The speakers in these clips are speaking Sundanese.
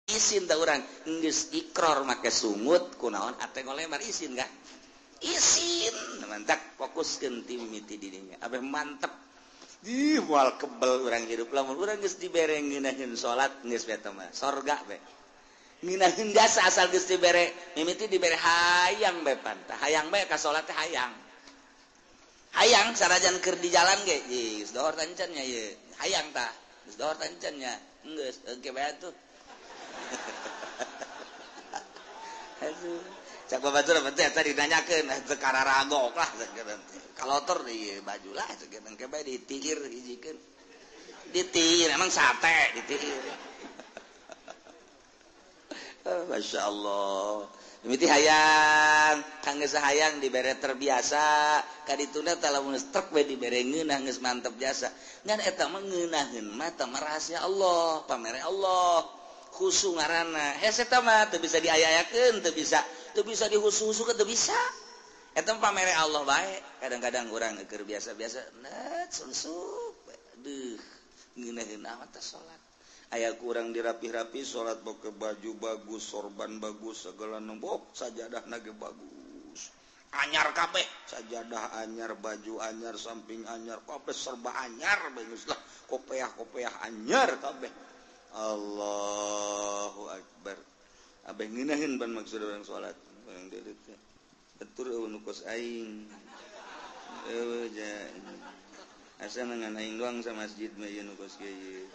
Isin tah urang geus ikrar make sungut kunaon ate ngolemar isin kah? Isin mantak fokuskeun ti mimiti dirinya abeh mantep. Ih moal kebel urang hirup lamun urang geus dibere ngeunaheun salat geus we teh mah sorga we. Ngeunaheun jasa asal geus dibere mimiti dibere hayang bae pan tah hayang bae ka salat teh hayang. Hayang sarajan keur di jalan ge geus dohor tancan nya ieu hayang tah geus dohor tancan nya geus engke bae atuh. Aduh cak babatur teh tadi ditanyakeun teu kararagok lah kalotor ieu baju lah engke bae ditiir hijikeun ditiir emang sate ditiir. Masya Allah mimiti hayang kang geus hayang dibere terbiasa kadituna teh lamun geus trek we dibere ngeunah geus mantep jasa ngan eta mah ngeunaheun mah teh rahasia Allah pamere Allah khusu ngaranna hese eta mah teu bisa diaya-ayakeun teu bisa dihusu-husukeun teu bisa eta mah pamere Allah bae. Kadang-kadang urang keur biasa-biasa net susup deuh ngeunaheun amat teh salat aya kurang dirapih-rapi salat pakai baju bagus sorban bagus segala nombok sajadahna ge bagus anyar kabeh sajadah anyar baju anyar samping anyar kabeh serba anyar bagus lah kopeah-kopeah anyar kabeh. Allahu akbar abeh ngeunaheun ban maksud urang salat urang deuleu teh atur eueuh nu kos aing eueuh ja asa ngan aing doang sa masjid mah ieu nu kos kieu ieu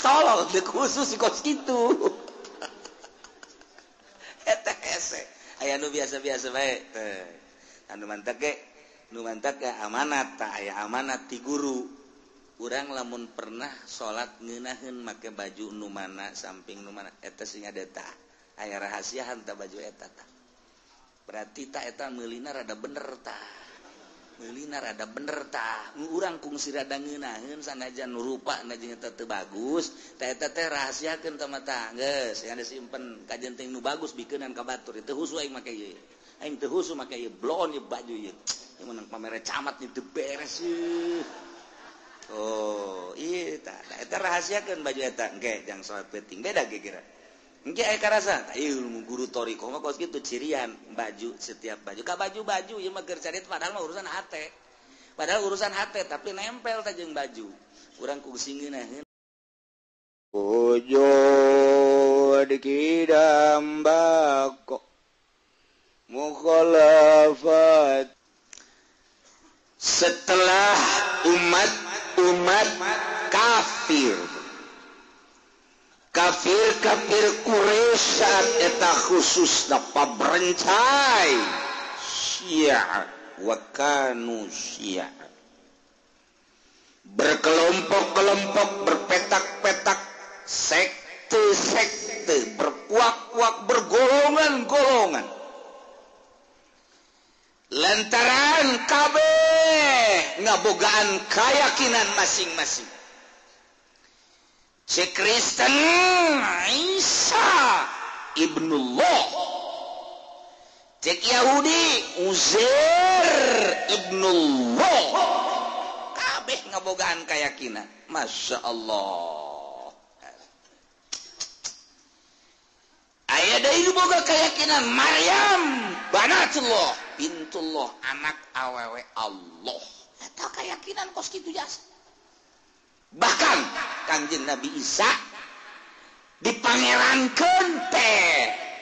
tolol teu khusus kos kitu eta hese aya nu biasa-biasa bae teh anu mantak ge nu mantak ge amanat tah aya amanat ti guru. Urang lamun pernah salat ngeunaheun make baju nu mana samping nu mana eta sing ada tah aya rahasiahan tah baju eta tah berarti tah eta meulina rada bener tah meulina rada bener tah urang kungsi rada ngeunaheun sanajan nu rupa na jeung eta teu bagus tah eta teh rahasiakeun tah mah tah geus yang disimpen kajen teh nu bagus bikeunan ka batur teu husu aing make ieu aing teu husu make ieu bloon ieu baju ieu ieu menang pamere camat ieu teu beres ieu. Oh, iya tah eta rahasiakeun baju eta engke jang salat penting beda ge kira. Engke aya karasa, ieu guru thoriqoh mah kos kitu cirian baju setiap baju ka baju-baju ieu mah keur carit padahal mah urusan hate. Padahal urusan hate tapi nempel tah jeung baju. Urang kungsi ngeunaheun. Wujud kidam bako mukhalafat setelah umat kafir kafir Quraisy saat eta khusus dapat berencai Syiah wa kanu Syiah berkelompok-kelompok berpetak-petak sekte-sekte berpuak-puak bergolongan-golongan lantaran kabeh ngabogaan keyakinan masing-masing. Cek Kristen Isa ibnullah, cek Yahudi Uzair ibnullah, kabeh ngabogaan keyakinan. Masya Allah. Aya deui boga keyakinan Maryam banatullah bintullah anak awewe Allah. Eta keyakinan kos kitu jasa. Bahkan Kangjeng Nabi Isa dipangerankeun teh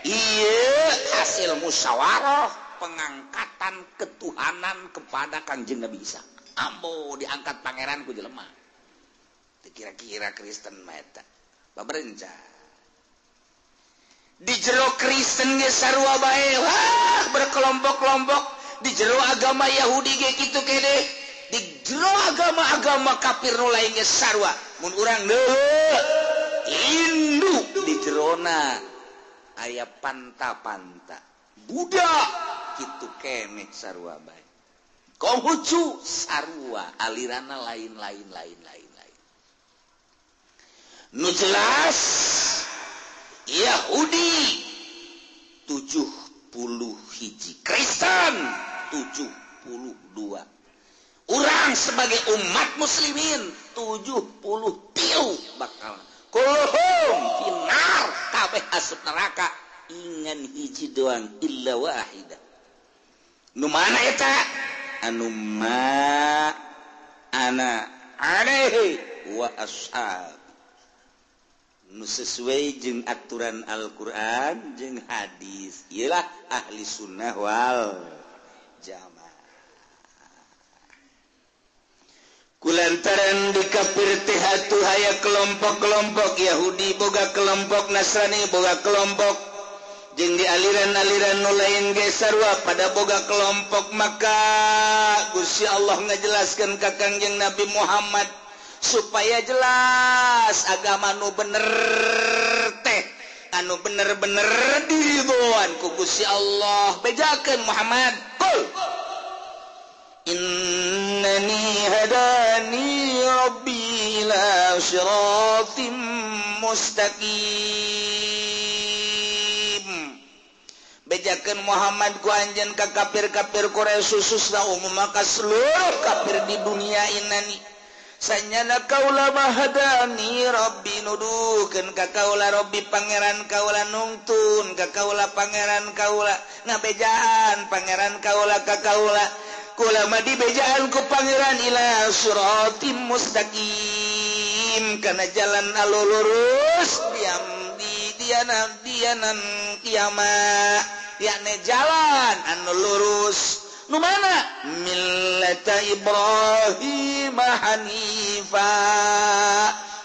ieu hasil musyawarah pengangkatan ketuhanan kepada Kangjeng Nabi Isa. Ambo diangkat pangeran ku jelema. Teu kira-kira Kristen mah eta. Baberenca. Di jero Kristen ge sarua bae, wah berkelompok-kelompok. Di jero agama Yahudi ge kitu kene, di jero agama-agama kafir nu lain ge sarua. Mun urang deuleu Hindu di jerona aya panta-panta. Buddha kitu kene sarua bae. Konghucu sarua aliranna lain-lain lain-lain lain. Nu jelas Yahudi 71, Kristen 72. Urang sebagai umat muslimin 73 bakal kulhum finar Kabeh asup neraka ingan hiji doang illa wahida. Nu mana eta? Anu ma ana alaihi wa ashab. Nu sesuai jeung aturan Al-Qur'an jeung hadis. Iyalah ahli sunnah wal jamaah. Kulantaran di kafir teh atuh aya kelompok-kelompok Yahudi boga kelompok Nasrani boga kelompok jeung di aliran-aliran nu lain ge sarua pada boga kelompok, maka Gusti Allah ngajelaskeun ka Kangjeng Nabi Muhammad supaya jelas agama nu bener teh anu bener-bener diridhoan ku Gusti Allah. Bejakeun Muhammad, qul innani hadani rabbi ila siratim mustaqim. Bejakeun Muhammad ku anjeun ka kafir-kafir Quraisy khususna umum maka seluruh kafir di dunia inani sanyana kaula mahadani rabbi nuduhkeun ka kaula rabbi pangeran kaula nungtun ka kaula pangeran kaula ngabejaan pangeran kaula ka kaula kula mah dibejaan ku pangeran ila siratim mustaqim kana jalan anu lurus diam di dianan dianan kiamat yakni jalan anu lurus nu mana millata Ibrahim hanifa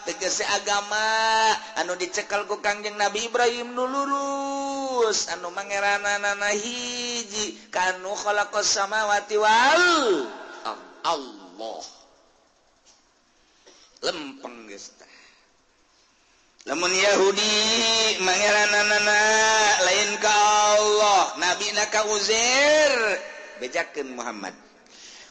tegese agama anu dicekal ku Kangjeng Nabi Ibrahim nu lurus anu mangeranana hiji kanu khalaqas samawati wal Allah lempeng geus teh. Lamun Yahudi mangeranana lain ka Allah, nabina ka Uzair, bejakeun Muhammad.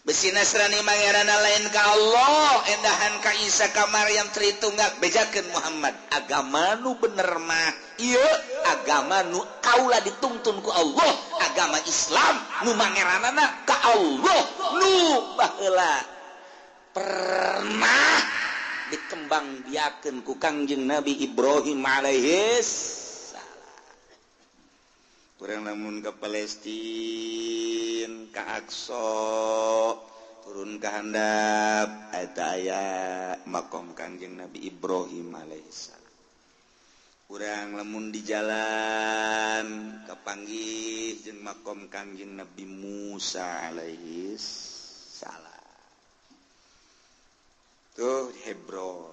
Besi Nasrani mangerana lain ka Allah, endahan ka Isa ka Maryam Tritunggal, bejakeun Muhammad. Agama nu bener mah ieu agama nu kaula dituntun ku Allah, agama Islam nu mangeranana ka Allah nu baheula pernah dikembangbiakeun ku Kangjeng Nabi Ibrahim alaihis salam. Kurang lamun ke Palestina, ka Aqsa, turun ka handap eta aya makom Kangjeng Nabi Ibrahim alaihis salam. Urang lamun di jalan kapanggih jeung makom Kangjeng Nabi Musa alaihis salam. Tuh di Hebron.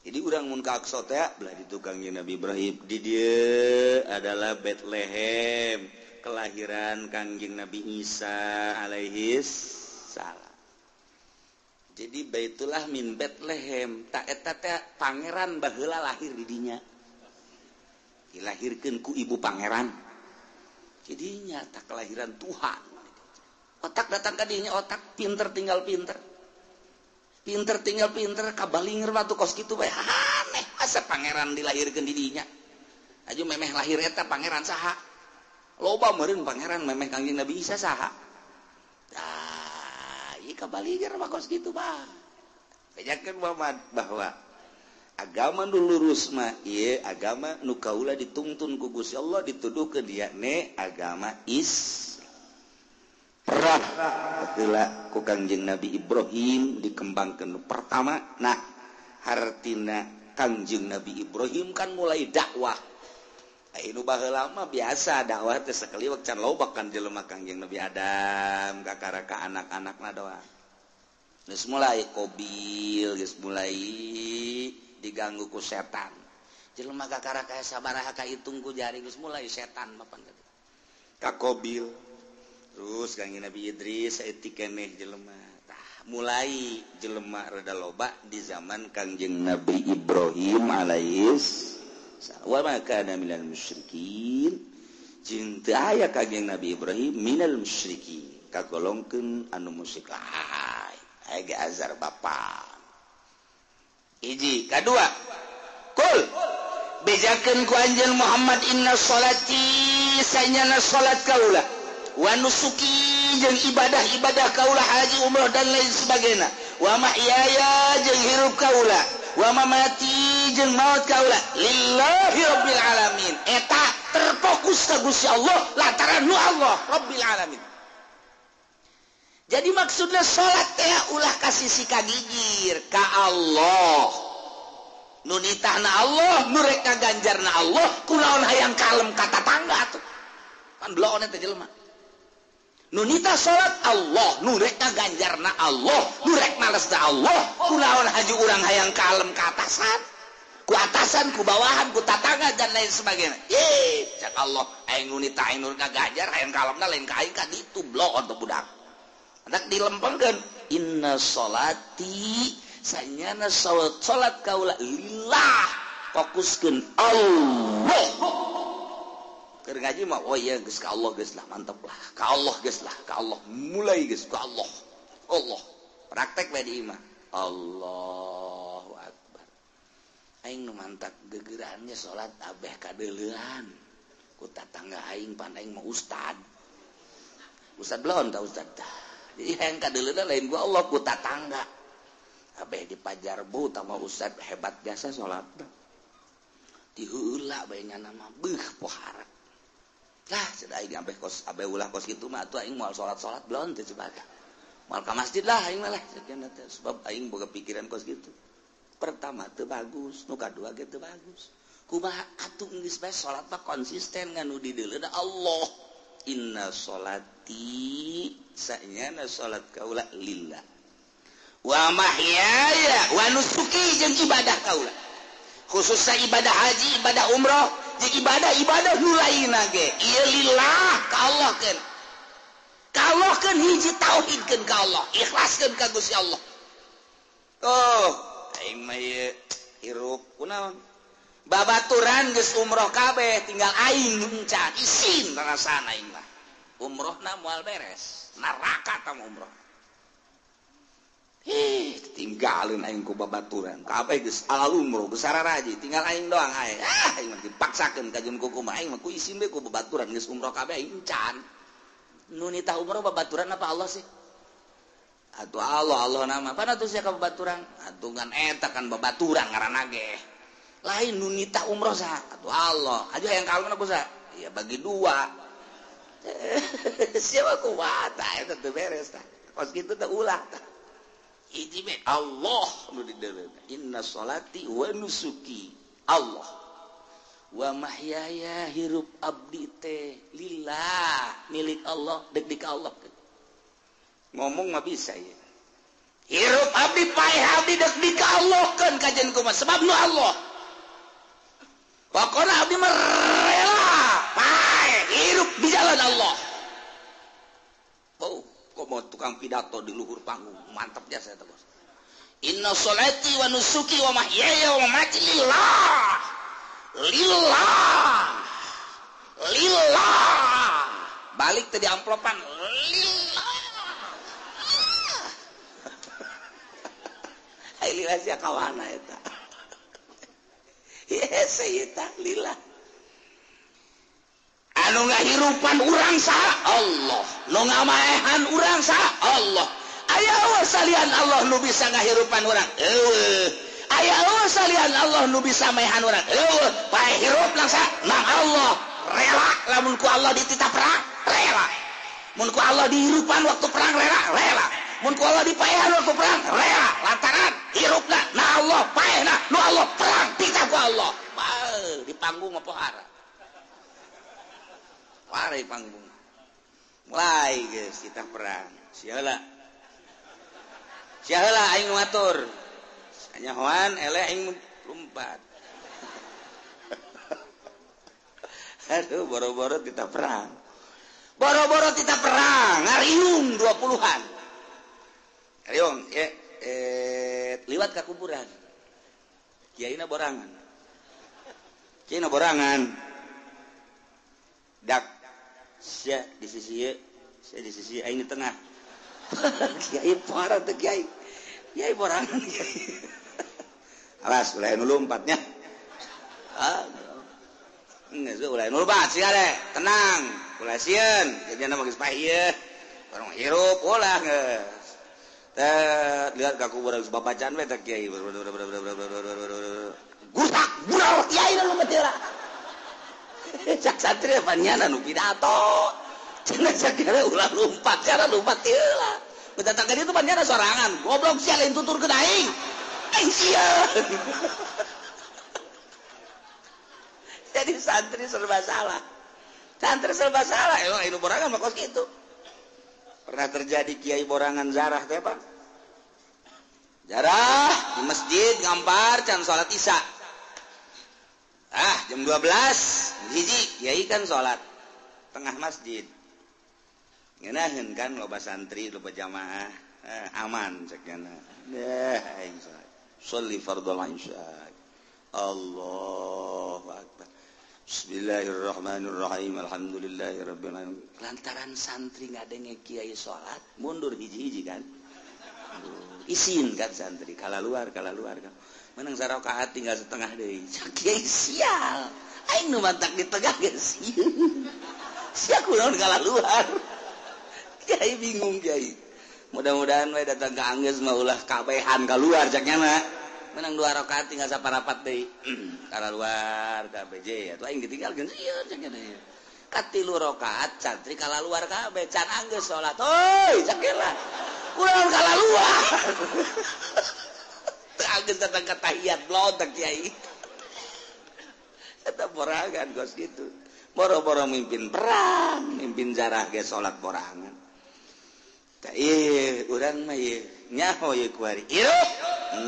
Jadi urang mun ka Aqsa teh belah ditu Kangjeng Nabi Ibrahim. Di dieu adalah Bethlehem, kelahiran Kangjeng Nabi Isa alaihis salam. Jadi Baitullah min Bethlehem, tak eta teh pangeran baheula lahir di dinya. Dilahirkeun ku ibu pangeran. Jadinya tak kelahiran Tuhan. Otak datang ka dinya, otak pinter tinggal pinter. Pinter tinggal pinter kabalinger batu kos kitu bae. Aneh masa pangeran dilahirkeun di dinya. Aju memeh lahir eta pangeran saha? Loba meureun pangeran memeh Kangjeng Nabi Isa saha? Tah, ieu kabalinger mah kos kitu bae. Bejakeun Muhammad bahwa agama nu lurus mah ieu agama nu kaula dituntun ku Gusti Allah dituduhkeun yakni agama Islam. Heula ku Kangjeng Nabi Ibrahim dikembangkeun pertama. Nah, hartina Kangjeng Nabi Ibrahim kan mulai dakwah. Anu baheula mah biasa dakwah teh sakaliwak can loba kan jelema Kangjeng Nabi Adam kakara ka anak-anakna doang. Geus mulai Qabil, geus mulai diganggu ku setan. Jelema kakara ka sabaraha kahitung ku jari geus mulai setan mapan ka Qabil. Terus Kangjeng Nabi Idris saeutik keneh jelema. Tah, mulai jelema rada loba di zaman Kangjeng Nabi Ibrahim alaihis salam. Wa ma kana minal musyrikin. Jeung teu aya Kangjeng Nabi Ibrahim minal musyrikin. Kagolongkeun anu musyrik lain. Aya ge azar bapa. Hiji, kadua. Kul bejakeun ku anjeun Muhammad inna sholati sanyana salat kaula wa nusuki jeung ibadah-ibadah kaula haji umroh dan lain sebagainya wa mahyaya jeung hirup kaula wa mamati jeung maut kaula lillahi rabbil alamin lain. Eta terfokus ka Gusti Allah lantaran nu Allah Rabbil alamin. Jadi maksudnya salat teh ulah ka sisi kagigir ka Allah. Nu nitahna Allah, nu rek ngaganjarna Allah, kunaon hayang kalem ka tatangga atuh. Pan bloon eta jelema. Nu nitah salat Allah, nu rek ngaganjarna Allah, nu rek malesna Allah, kunaon haju urang hayang kalem ka atasan, ku atasan, ku bawahan, ku tatangga dan lain sebagainya. Ih, cak Allah, aing nu nitah aing nu ngaganjar hayang kalemna lain ka aing ka ditu bloon teh budak. Anak dilempengkeun inna sholati sanyana salat kaula lillah, fokuskeun Allah. Keur ngaji mah oh iya geus ka Allah geus lah, mantep lah. Ka Allah geus lah, ka Allah. Mulai geus ka Allah. Allah. Praktek bae di imah. Allahu akbar. Aing nu mantak gegerannya salat abeh kadeuleuan. Ku tatangga aing pan aing mah ustad. Ustad belon ta ustad. Jadi hayang kadeuleuan lain ku Allah ku tatangga. Abeh dipajarbu tama ustad hebat jasa salat. Diheula bae nya nama beuh pohara. Lah sudah aing abeh kos abeh ulah kos kitu mah atuh aing moal salat-salat belon teh coba. Moal ka masjid lah aing mah lah sebab aing boga pikiran kos kitu. Pertama teu bagus, nu kadua ge teu bagus. Kumaha atuh geus bae salat mah konsisten ngan nu dideuleuda Allah. Inna sholati sanyana salat kaula lillah. Wa mahyaya wa nusuki jeung ibadah kaula. Khususnya ibadah haji, ibadah umroh, jeung ibadah-ibadah nu lainna ge. Ieu lillah ka Allah keun. Ka Allah keun hiji tauhidkeun ka Allah, ikhlaskeun ka Gusti Allah. Oh, aing mah ieu hirup kunaon? Babaturan geus umroh kabeh, tinggal aing nu encan isin rasana aing mah. Umrohna moal beres, neraka tah umroh. Ih, tinggalin aing ku babaturan. Kabeh geus alal umroh, geus sararaji, tinggal aing doang aing. Ah, aing mah dipaksakeun ka jeung kuku mah aing mah ku isin we ku babaturan geus umroh kabeh aing encan. Nu nitah umroh babaturan apa Allah sih? Atuh Allah, Allah nama. Pan atuh sia ka babaturan? Atuh ngan eta kan babaturan ngaranna ge. Lain nu nitah umroh saha? Atuh Allah. Aja hayang kalem ku saha? Ya bagi dua. Siapa kuat eta teu beres tah. Kos kitu teh ulah tah. Hiji be Allah nu dideuleuh. Inna sholati wa nusuki Allah wa mahyaya hirup abdi teh lillah milik Allah dek di ka Allah. Ngomong mah bisa ya. Hirup abdi paeh abdi dek di ka Allah keun kajen kumaha sebab nu Allah. Pokona abdi mah rela paeh hirup di jalan Allah. Oh, kok mau tukang pidato di luhur panggung, mantap jasa eta bos. Inna sholati wa nusuki wa mahyaya wa mamati lillah. Lillah. Lillah. Balik tadi amplopan lillah. Ai lillah sia kawana eta. Yes, eta lillah. Anu ngahirupan urang saha Allah, nu ngamaehan urang saha Allah. Aya eueuh salian Allah nu bisa ngahirupan urang? Eueuh. Aya eueuh salian Allah nu bisa maehan urang? Eueuh. Pae hirup nang saha? Nang Allah. Rela lamun ku Allah dititah perang, rela. Mun ku Allah dihirupan waktu perang rela, rela. Mun ku Allah dipaehan waktu perang, rela. Lantaran hirupna na Allah, paehna nu Allah, perang titah ku Allah. Bae di panggung mah pohara. Pare panggung. Mulai geus kita perang. Siaheula. Siaheula aing nu ngatur. Sanyahoan eleh aing lompat. Aduh, boro-boro kita perang. Boro-boro kita perang, ngariung 20-an. Ngariung, liwat ka kuburan. Kiaina borangan. Kiaina borangan. Dak sia di sisi ieu, sia di sisi aing di tengah. Kiai parah teh kiai. Kiai borangan kiai. Alas ulah nu lompatnya. Ah. Geus ulah nu lompat sia deh, tenang. Ulah sieun, jadinya mah geus paeh ieu. Barang hirup ulah geus. Teh lihat ka kuburan geus babacaan we teh kiai. Gusak bural kiai nu lompat heula. Cak santri panyana nu pidato. Cenah sagala ulah lompat, cara lompat teu lah. Datang ka ditu panyana sorangan. Goblok sia lain tuturkeun aing. Aing sia. Jadi santri serba salah. Santri serba salah. Emang anu borangan mah kos kitu. Pernah terjadi kiai borangan zarah teh, Pak. Jarah di masjid ngampar can salat Isya. Ah, jam 12 hiji kiai kan salat tengah masjid. Ngeunaheun kan loba santri, loba jamaah, aman cek nya. Deh aing salat. Sholli fardhol isya. Allahu akbar. Bismillahirrahmanirrahim. Alhamdulillahirabbil alamin. Lantaran santri ngadenge kiai salat, mundur hiji-hiji kan. Isin kan santri, kala luar kan. Menang sarakaat tinggal setengah deui. Kiai sial. Aing nu mantak di tengah ge sieun. Sia kunaon kala luar. Kiai bingung kiai. Mudah-mudahan we datang ka anggeus mah ulah kabehan kaluar cak nya mah. Menang 2 rakaat tinggal saparapat deui. Kala luar KBJ atuh aing ditinggalkeun sieun cak nya deui. Katilu rakaat santri kala luar kabeh can anggeus salat. Heuy cak lah. Kurang kala luar. Teu anggeus datang ka tahiyat blodak kiai. Eta borangan kos kitu. Boro-boro mimpin perang, mimpin jarah ge salat borangan. Tah ieu urang mah ieu nyaho ieu kuari. Hirup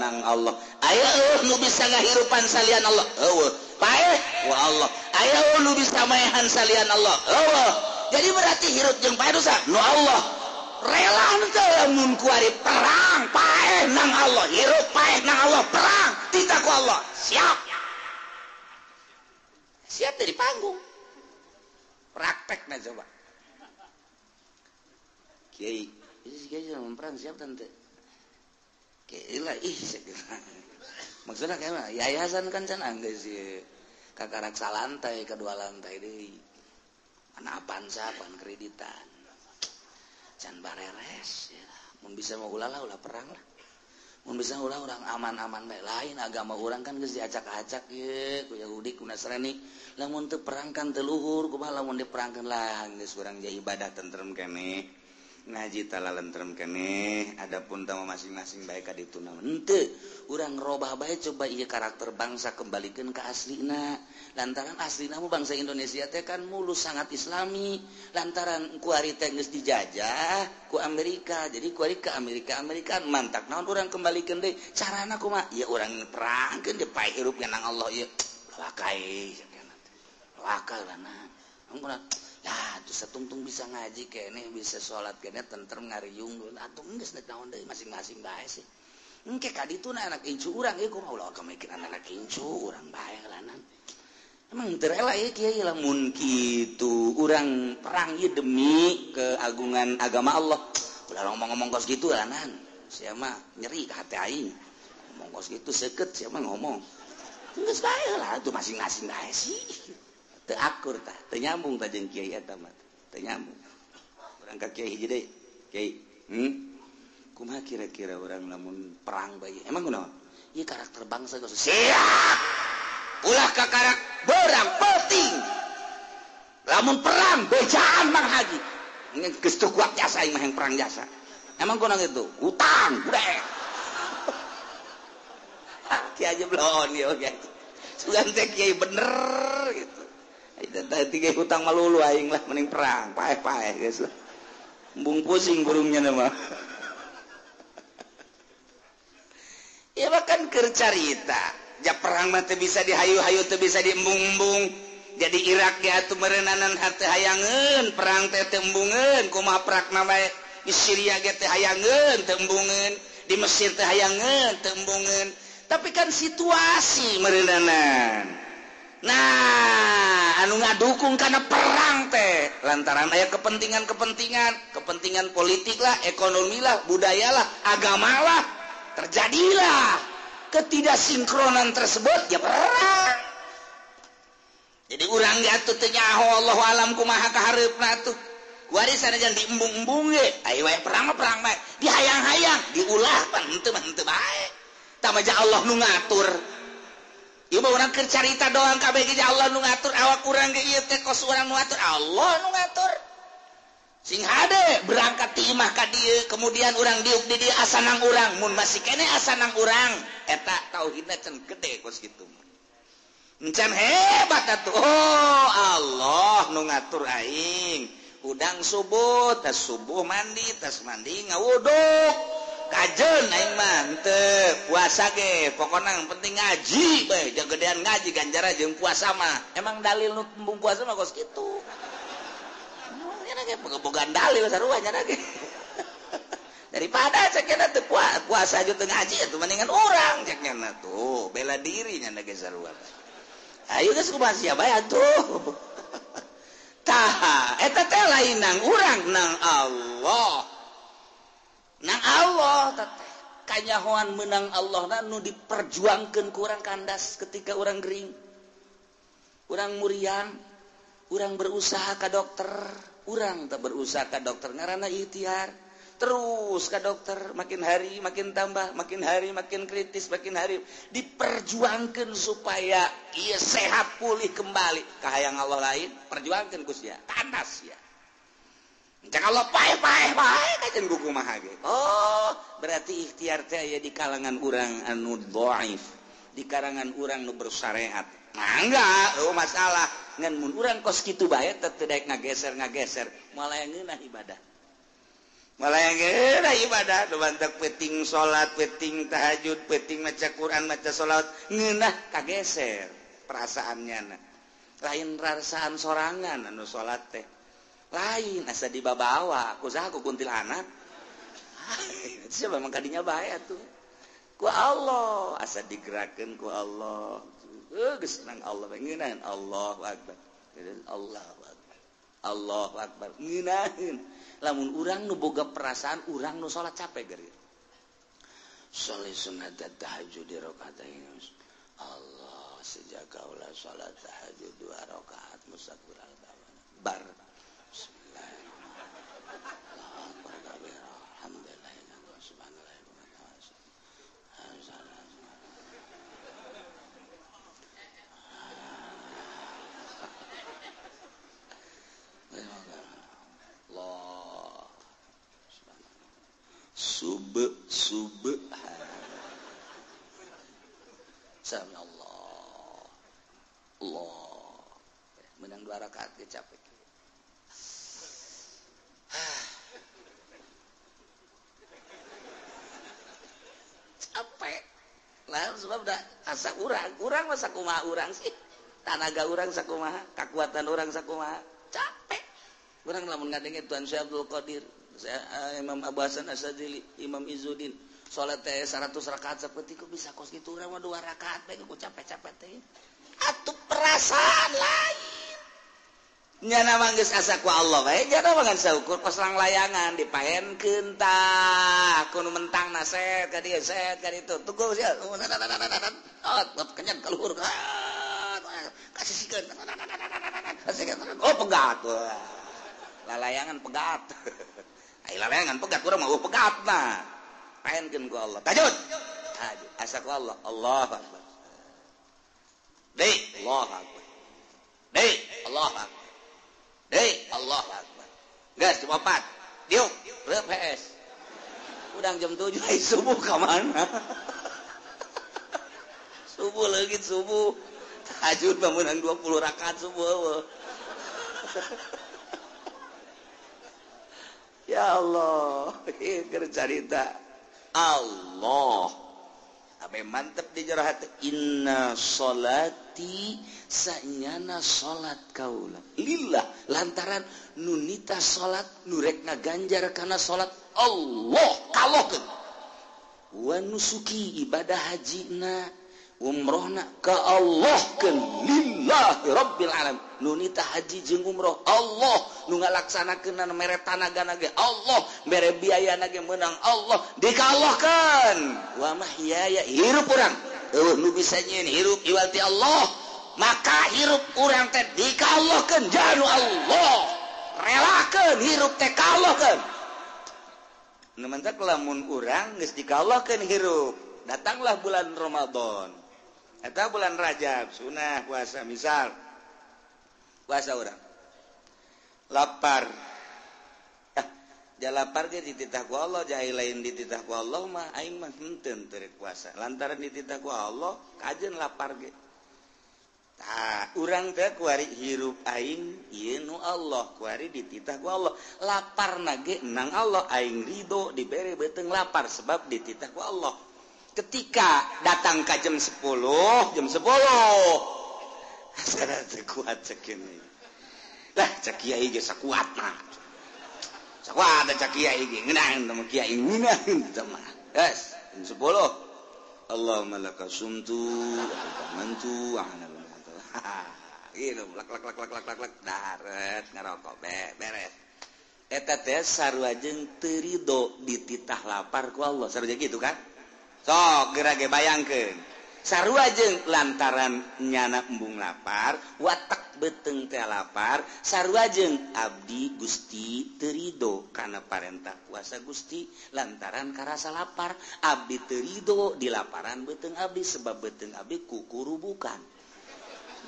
nang Allah. Aya nu bisa ngahirupan salian Allah. Eueuh. Paeh wa Allah. Aya nu bisa maehan salian Allah. Eueuh. Jadi berarti hirup jeung paeh dosa nu Allah. Rela teu lamun kuari perang paeh nang Allah, hirup paeh nang Allah, perang titah ku Allah. Siap. Siap dari panggung. Praktekna coba. Kiai, kiai lamun perang siap tante. Kiai lah ih maksudnya kayak mah yayasan kan can anggeus ieu. Kakarak salantai kedua lantai deui. Mana Avanza pan kreditan. Can bareres ya. Mun bisa mah ulah lah ulah perang lah. Mun bisa ulah urang aman-aman bae. Lain agama urang kan geus diacak-acak ye ku Yahudi ku Nasrani. Lamun teu perang kan teu luhur, kumaha lamun diperangkeun lah geus urang jadi ibadah tentrem keneh. Ngaji tala lentrem keneh, adapun tama masing-masing bae ka ditu naon. Henteu, urang robah bae coba ieu karakter bangsa kembalikeun ka aslina. Lantaran aslina mah bangsa Indonesia teh kan mulus sangat islami. Lantaran kuari teh geus dijajah ku Amerika. Jadi kuari ke Amerika, Amerika mantak naon urang kembalikeun deui. Carana kumaha? Ya urang perangkeun deui pae hirup nang Allah ieu. Wakai wakal lana. Ya, tuh satungtung bisa ngaji kene, bisa sholat kene, tentrem ngariung atuh geus naon deui masing-masing bae sih. Engke ka ditu na anak incu urang ieu kumaha ulah kamikiran anak incu urang bae lanan. Emang teu rela ieu kiai lamun kitu urang perang ieu demi keagungan agama Allah. Ulah ngomong-ngomong kos kitu lanan. Sia mah nyeri ka hati aing. Ngomong kos kitu seukeut sia mah ngomong. Geus bae lah atuh masing-masing bae sih. Teu akur tah, teu nyambung tah jeung kiai eta mah. Teu nyambung. Urang ka kiai hiji deui. Kiai, Kumaha kira-kira urang lamun perang bae? Emang kunaon? Ieu karakter bangsa geus siap. Ulah ka karak berang penting. Lamun perang bejaan Mang Haji. Geus teu kuat jasa aing mah yang perang jasa. Emang kunaon itu? Utang, budek. Kiai aja belon ieu kiai. Sugan teh kiai bener gitu. Tadi hutang malulu aing lah mending perang paeh-paeh geus lah. Embung pusing burungnya mah. Ya bahkan keur carita, ja perang mah teu bisa dihayu-hayu teu bisa diembung-embung. Jadi Irak ge atuh meureunnanan hate hayangeun, perang teh teu embungeun, kumaha prakna bae. Di Syria ge teu hayangeun, teu embungeun, di Mesir teu hayangeun, teu embungeun. Tapi kan situasi meureunnanan. Nah, anu ngadukung karena perang teh lantaran aya kepentingan-kepentingan, kepentingan politik lah, ekonomi lah, budaya lah, agama lah, terjadilah ketidaksinkronan tersebut ya perang. Jadi urang ge atuh teu nyaho Allahu alam kumaha kahareupna atuh. Kuari sanajan diembung-embung ge, aya wae perang mah perang bae, dihayang-hayang, diulah pan henteu mah henteu bae. Tah mah Allah nu ngatur. Ieu mah urang keur carita doang kabeh ge Allah nu ngatur awak urang ge ieu teh kos urang nu ngatur Allah nu ngatur. Sing hade berangkat ti imah ka dieu kemudian urang diuk di dieu asanang urang mun masih keneh asanang urang eta tauhidna can gede kos kitu. Encan hebat atuh. Oh Allah nu ngatur aing. Udang subuh tas subuh mandi tas mandi ngawuduk kajen aing mah henteu puasa ge pokona yang penting ngaji bae jagedean ngaji ganjaran jeung puasa mah emang dalil nu embung puasa mah kos kitu nya ge bogaan dalil sarua nya ge daripada cek nya teu puasa jeung teu ngaji atuh mendingan urang cek nya tuh bela diri nya ge sarua ayo geus kumaha sia bae atuh tah eta teh lain nang urang nang Allah nang Allah teh kanyahoan menang Allah na nu diperjuangkeun ku urang kandas ketika urang gering urang muriang urang berusaha ka dokter urang teh berusaha ka dokter ngaranna ikhtiar terus ka dokter makin hari makin tambah makin hari makin kritis makin hari diperjuangkan supaya ia sehat pulih kembali kahayang Allah lain perjuangkan ku sia kandas ya cek Allah paeh paeh paeh kajen kumaha ge oh berarti ikhtiar teh aya di kalangan urang anu dhaif di kalangan urang nu bersyariat mangga eueuh masalah ngan mun urang kos kitu bae teh teu daek ngageser-ngageser moal aya ngeunah ibadah malah yang ngeunah ibadah nu bantak peuting salat peuting tahajud peuting maca Quran maca salat ngeunah kageser perasaannya na. Lain perasaan sorangan anu salat teh lain asa dibabawa ku saha ku kuntilanak siapa memang kadinya bae atuh ku Allah asa digerakkeun ku Allah geus nang Allah ngeunaheun Allahu akbar Allahu akbar Allahu akbar ngeunaheun lamun urang nu boga perasaan urang nu salat capek geus sholli sunat tahajud di rakaatain Allah sejak kaula salat tahajud 2 rakaat musakural bar bismillahirrahmanirrahim Allahu akbar alhamdulillah subhanallah subhan sami Allah Allah menang 2 rakaat ge capek capek lah sebab da asa urang mah sakumaha urang sih tanaga urang sakumaha kakuatan urang sakumaha capek urang lamun ngadenge Tuan Syekh Abdul Qadir Imam Abu Hasan Asyadzili, Imam Izzuddin salat teh 100 rakaat sapeutiku bisa kos kitu urang mah 2 rakaat bae ku capek-capek teh atuh perasaan lain nyana mah geus asa ku Allah bae nyana mah ngan saukur kos langlayangan dipaenkeun tah ku nu mentangna set ka dieu set ka ditu tunggu sia oh kenyang ka luhur kasihkeun oh pegat lalayangan pegat ai lalayangan pegat urang mah pegat nah paenkeun ku Allah tajud tahajud asa ku Allah Allahu akbar deui Allahu akbar deui Allahu akbar deui Allahu akbar geus jam 4 diuk reup PS udang jam 7 ai subuh ka mana subuh leungit subuh tahajud mah meunang 20 rakaat subuh eueuh ya Allah, keur carita Allah. Abe mantep di jero hati inna sholati sanyana salat kaula lillah lantaran nunita salat nu rek ngaganjar kana salat Allah kalokeun wa nusuki ibadah hajina umrohna ka Allah keun lillahi rabbil alamin nunita haji jeung umroh Allah nu ngalaksanakeun mere tanagana ge Allah mere biayana ge meunang Allah dikallahkeun wa mahyaya hirup urang eueuh nu bisa nyieun hirup iwal ti Allah maka hirup urang teh dikallahkeun janu Allah relakeun hirup teh kallahkeun nu mantak lamun urang geus dikallahkeun hirup datanglah bulan Ramadan. Eta bulan Rajab sunah puasa misal puasa urang lapar. Ja lapar ge dititah ku Allah, jai lain dititah ku Allah mah aing mah henteu teu puasa. Lantaran dititah ku Allah kajeun lapar ge. Tah, urang teh kuari hirup aing ieu nu Allah, kuari dititah ku Allah. Laparna ge nang Allah, aing ridho dibere beuteung lapar sebab dititah ku Allah. Ketika datang ka jam 10, jam 10. Asana teu kuat cekin. Lah cek kiai ge sakuat mah. Sakuat cek kiai ge ngeunah teh kiai ngeunah teh mah. Yes, jam 10. Allahumma laka sumtu wa amantu wa ana gitu lak lak lak lak lak lak lak daret ngarokok beres. Eta teh sarua jeung teu rido dititah lapar ku Allah, sarua gitu kan? Sok geura ge bayangkeun. Sarua jeung lantaran nyana embung lapar, watak beuteung teh lapar, sarua jeung abdi Gusti teu rido kana parentah puasa Gusti lantaran karasa lapar, abdi teu rido di laparan beuteung abdi sebab beuteung abdi kukurubukan.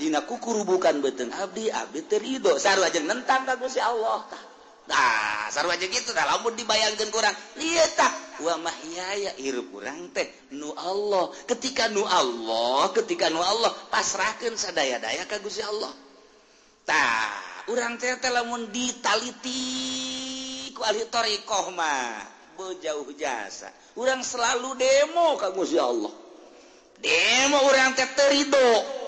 Dina kukurubukan beuteung abdi, abdi teu rido, sarua jeung nentang ka Gusti Allah tah. Tah, sarua jeung kitu tah lamun dibayangkeun ku urang, lieu tah wa mahyaya hirup urang teh nu Allah. Ketika nu Allah, ketika nu Allah pasrahkeun sadaya-daya ka Gusti Allah. Tah, urang teh teh lamun ditaliti ku ahli thariqah mah bejauh jasa. Urang selalu demo ka Gusti Allah. Demo urang teh teu rido.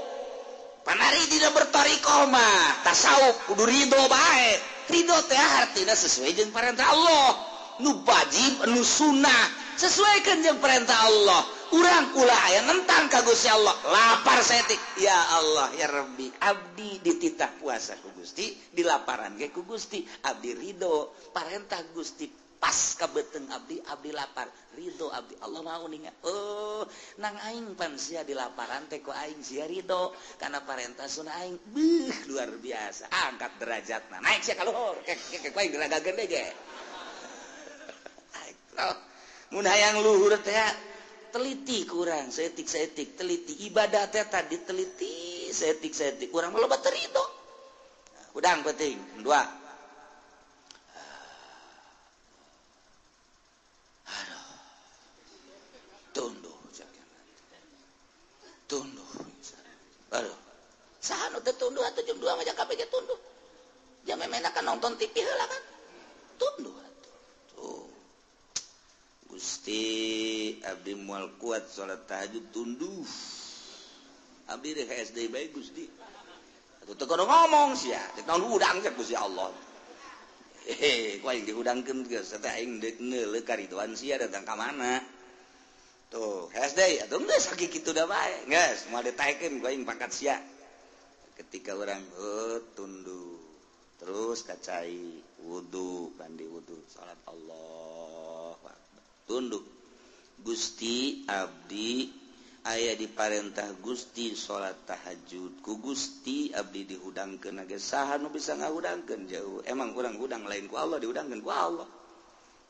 Panari tidak berthariqah mah tasawuf kudu ridho bae. Ridho teh artina sesuai jeung perintah Allah. Nu wajib, nu sunnah, sesuaikan jeung perintah Allah. Urang ulah aya nentang ka Gusti Allah. Lapar saeutik, ya Allah ya Rabbi, abdi dititah puasa ku Gusti, dilaparan ge ku Gusti, abdi ridho parentah Gusti pas ka beuteung abdi, abdi lapar, ridho abdi. Allah mau ninga. Oh, nang aing pan sia dilaparan teh ku aing sia ridho kana parentah sunah aing. Beuh, luar biasa. Angkat derajatna. Naik sia ka luhur. Kek kek ku aing geragageun deui ge. Mun hayang luhur teh teliti kurang, saeutik-saeutik teliti ibadah teh tadi teliti saeutik-saeutik urang mah loba teu ridho. Udang penting, dua. Tunduh tunduh. Aduh. Saha nu teu tunduh atuh jam 2 mah kabeh ge tunduh. Jam memena kan nonton TV heula kan. Tunduh atuh. Tuh. Gusti abdi moal kuat salat tahajud tunduh. Abdi rek SD bae Gusti. Atuh teu kudu ngomong sia, teu naon hudang cek Gusti Allah. Hehe, ku aing dihudangkeun geus teh aing deuk neuleuh karidoan sia datang ka mana. Tuh, SD atuh geus sakitu da bae. Geus moal ditaekeun ku aing pangkat sia. Ketika urang tunduh, terus kacai wudu, mandi wudu, salat Allah akbar. Tunduk. Gusti abdi aya diparentah Gusti salat tahajud. Ku Gusti abdi dihudangkeun ge saha nu bisa ngahudangkeun jauh. Emang urang hudang lain ku Allah dihudangkeun ku Allah.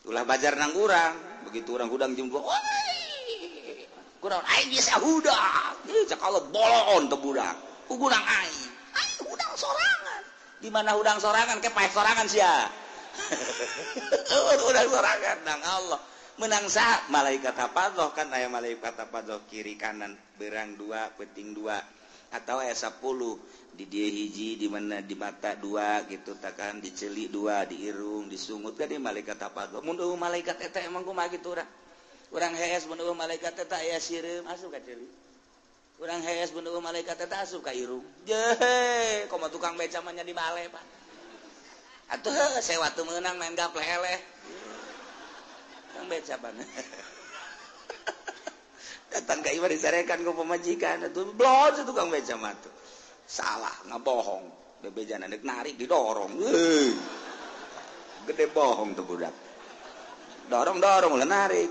Ulah bajar nang urang, begitu urang hudang jeung kurang aing bisa hudang. Ieu cek Allah bolon teu budak. Hudang aing. Aing hudang sorangan. Di mana hudang sorangan ke paeh sorangan sia. Hudang sorangan nang Allah. Menang saha malaikat hafadzah kan aya malaikat hafadzah kiri kanan berang dua penting dua atau aya 10 di dieu hiji di mana di mata dua gitu takan di ceuli dua di irung disungut kan di malaikat hafadzah. Mun eueuh malaikat eta emang kumaha kitu urang. Urang hees mun eueuh malaikat eta aya sireum asup ka ceuli. Urang hees mun eueuh malaikat eta asup ka irung. Jehe, komo tukang beca mah nya di bale pan. Atuh sewa teu meunang main gaple eleh. Tukang beca pan. Datang ka imah disarekan ku pamajikan atuh blon tukang beca mah tuh. Salah ngabohong, bebejana deuk narik didorong. Heuh. Gede bohong tuh budak. Dorong-dorong ulah narik.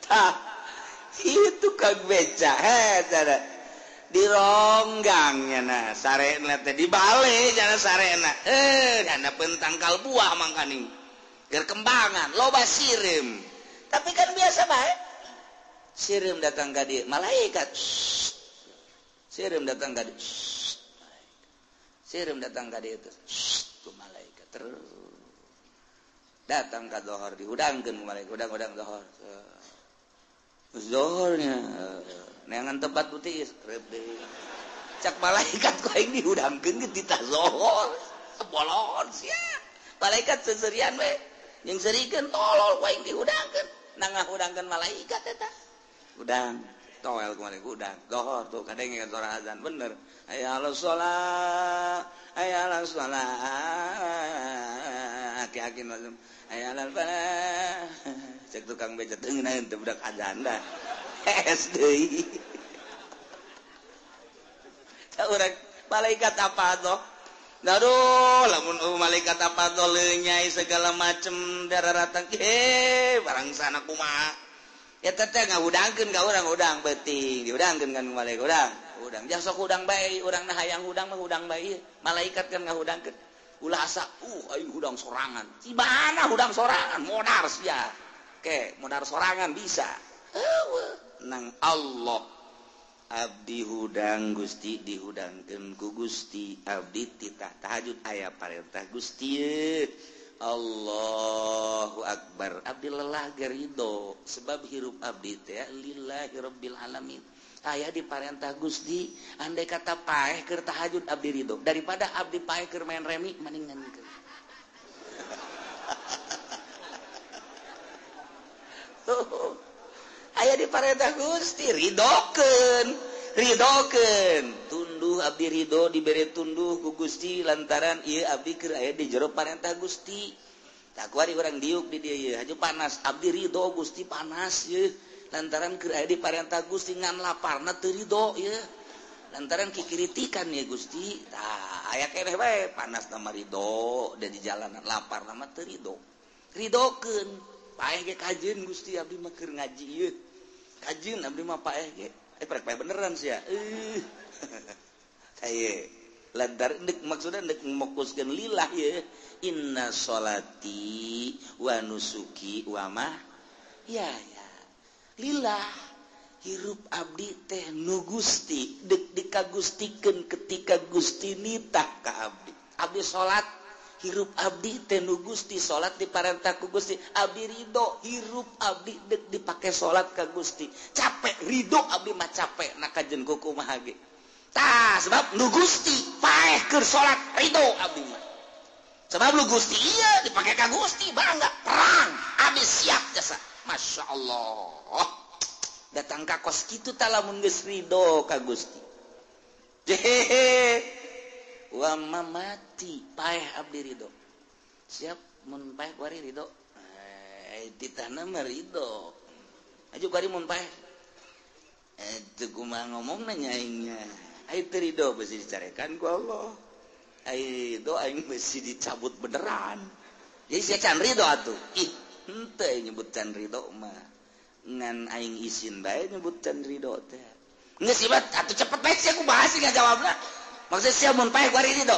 Tah, itu kang beca heh dironggangnya nah sarena teh dibalik jana sarena dana pentangkal buah mangkaning gerkembangan loba sirim. Tapi kan biasa bae. Sireum datang ka dieu malaikat. Sireum datang ka dieu. Sireum datang ka dieu teh. Ku malaikat terus. Datang ka zohor dihudangkeun ku malaikat, hudang-hudang zohor. Zohornya neangan tempat putih rep deui. Cak malaikat ku aing dihudangkeun ge titah zohor. Bolon sia. Malaikat seserian we. Jeung serikeun tolol ku aing dihudangkeun. Nangahudangkeun malaikat eta. Hudang toel ku malaikat hudang. Zohor tuh kadenge suara azan bener. Hayya 'alas shalah, hayya 'alas shalah. Aki-aki langsung hayya 'alal falah. Cek tukang beca teu ngeunaheun teh budak azan dah. Hees deui. Cak urang malaikat apa tuh? Aduh, lamun malaikat apa tuh lenyai segala macem darah ratang. Barang sana kumaha. Ya teh ngahudangkeun ka urang hudang beuting, dihudangkeun kan malaikat hudang. Hudang jang sok hudang bae, urang na hayang hudang mah hudang bae. Malaikat kan ngahudangkeun. Ulah asa, aing hudang sorangan. Cibana hudang sorangan, modar sia. Ke, modar sorangan bisa. Eueuh, nang Allah. Abdi hudang Gusti dihudangkeun ku Gusti, abdi titah tahajud aya parentah Gusti. Allahu akbar. Abdi lelah gerido sebab hirup abdi teh lillahi rabbil alamin. Aya diparentah Gusti, andai kata paeh keur tahajud abdi ridho daripada abdi paeh keur main remi mendingan keur. Aya diparentah Gusti ridokeun, ridokeun. Tunduh abdi ridho dibere tunduh ku Gusti lantaran ieu abdi keur aya di jero parentah Gusti. Tak kuari urang diuk di dieu ieu haju panas, abdi ridho Gusti panas ieu lantaran keur aya di parentah Gusti ngan laparna teu ridho ieu. Lantaran kikiritikan ya Gusti. Tah aya keneh bae panas na mah ridho da di jalanan laparna mah teu ridho. Ridokeun. Paeh ge kajeun Gusti abdi mah keur ngaji ieu. Kajeun abdi mah paeh ge. Prek paeh beneran sia. Saye lantar deuk maksudna deuk mokuskeun lillah ieu. Inna sholati wa nusuki wa ma ya ya. Lillah hirup abdi teh nu Gusti deuk dikagustikeun ketika Gusti nitah ka abdi. Abdi salat hirup abdi teh nu Gusti, salat diparentah ku Gusti, abdi ridho hirup abdi deuk dipake salat ka Gusti. Capek ridho abdi mah capek na kajen kuku mah ge. Tah sebab nu Gusti paeh keur salat ridho abdi mah. Sebab nu Gusti ieu dipake ka Gusti bangga perang abdi siap jasa. Masya Allah. Datang ka kos kitu tah lamun geus ridho ka Gusti. Jehehe. Wa mamati paeh abdi ridho. Siap mun paeh kuari ridho. Ditahna mah ridho. Aju kuari mun paeh. Teu kumaha ngomongna nya aingnya. Ai teu ridho beusi dicarekan ku Allah. Ai ridho aing beusi dicabut beneran. Jadi sia can ridho atuh. Ih, henteu nyebut can ridho mah. Ngan aing isin bae nyebut can ridho teh. Geus ibat atuh cepet bae sia ku bahas ngajawabna. Maksud sia mun paeh kuari ridho.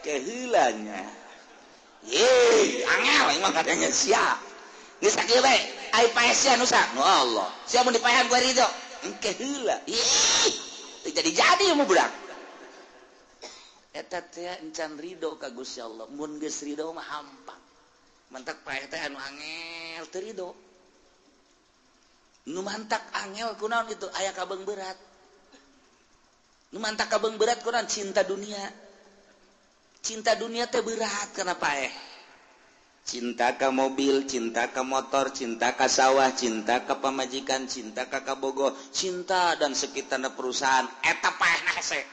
Keheula nya. Ye, angel emang kadangnya sia. Geus sakieu bae, ai paeh sia nu sa? Nu Allah. Sia mun dipaehan kuari ridho. Engke heula. Ih, teu jadi-jadi mu budak. Eta teh encan ridho ka Gusti Allah. Mun geus ridho mah hampang. Mantak paeh teh anu angel teu ridho. Nu mantak angel kunaon itu aya kabeung berat. Nu mantak kabeung berat kunaon cinta dunia. Cinta dunia teh berat kana paeh. Cinta ka mobil, cinta ka motor, cinta ka sawah, cinta ka pamajikan, cinta ka kabogo, cinta dan sekitarna perusahaan. Eta paehna hese.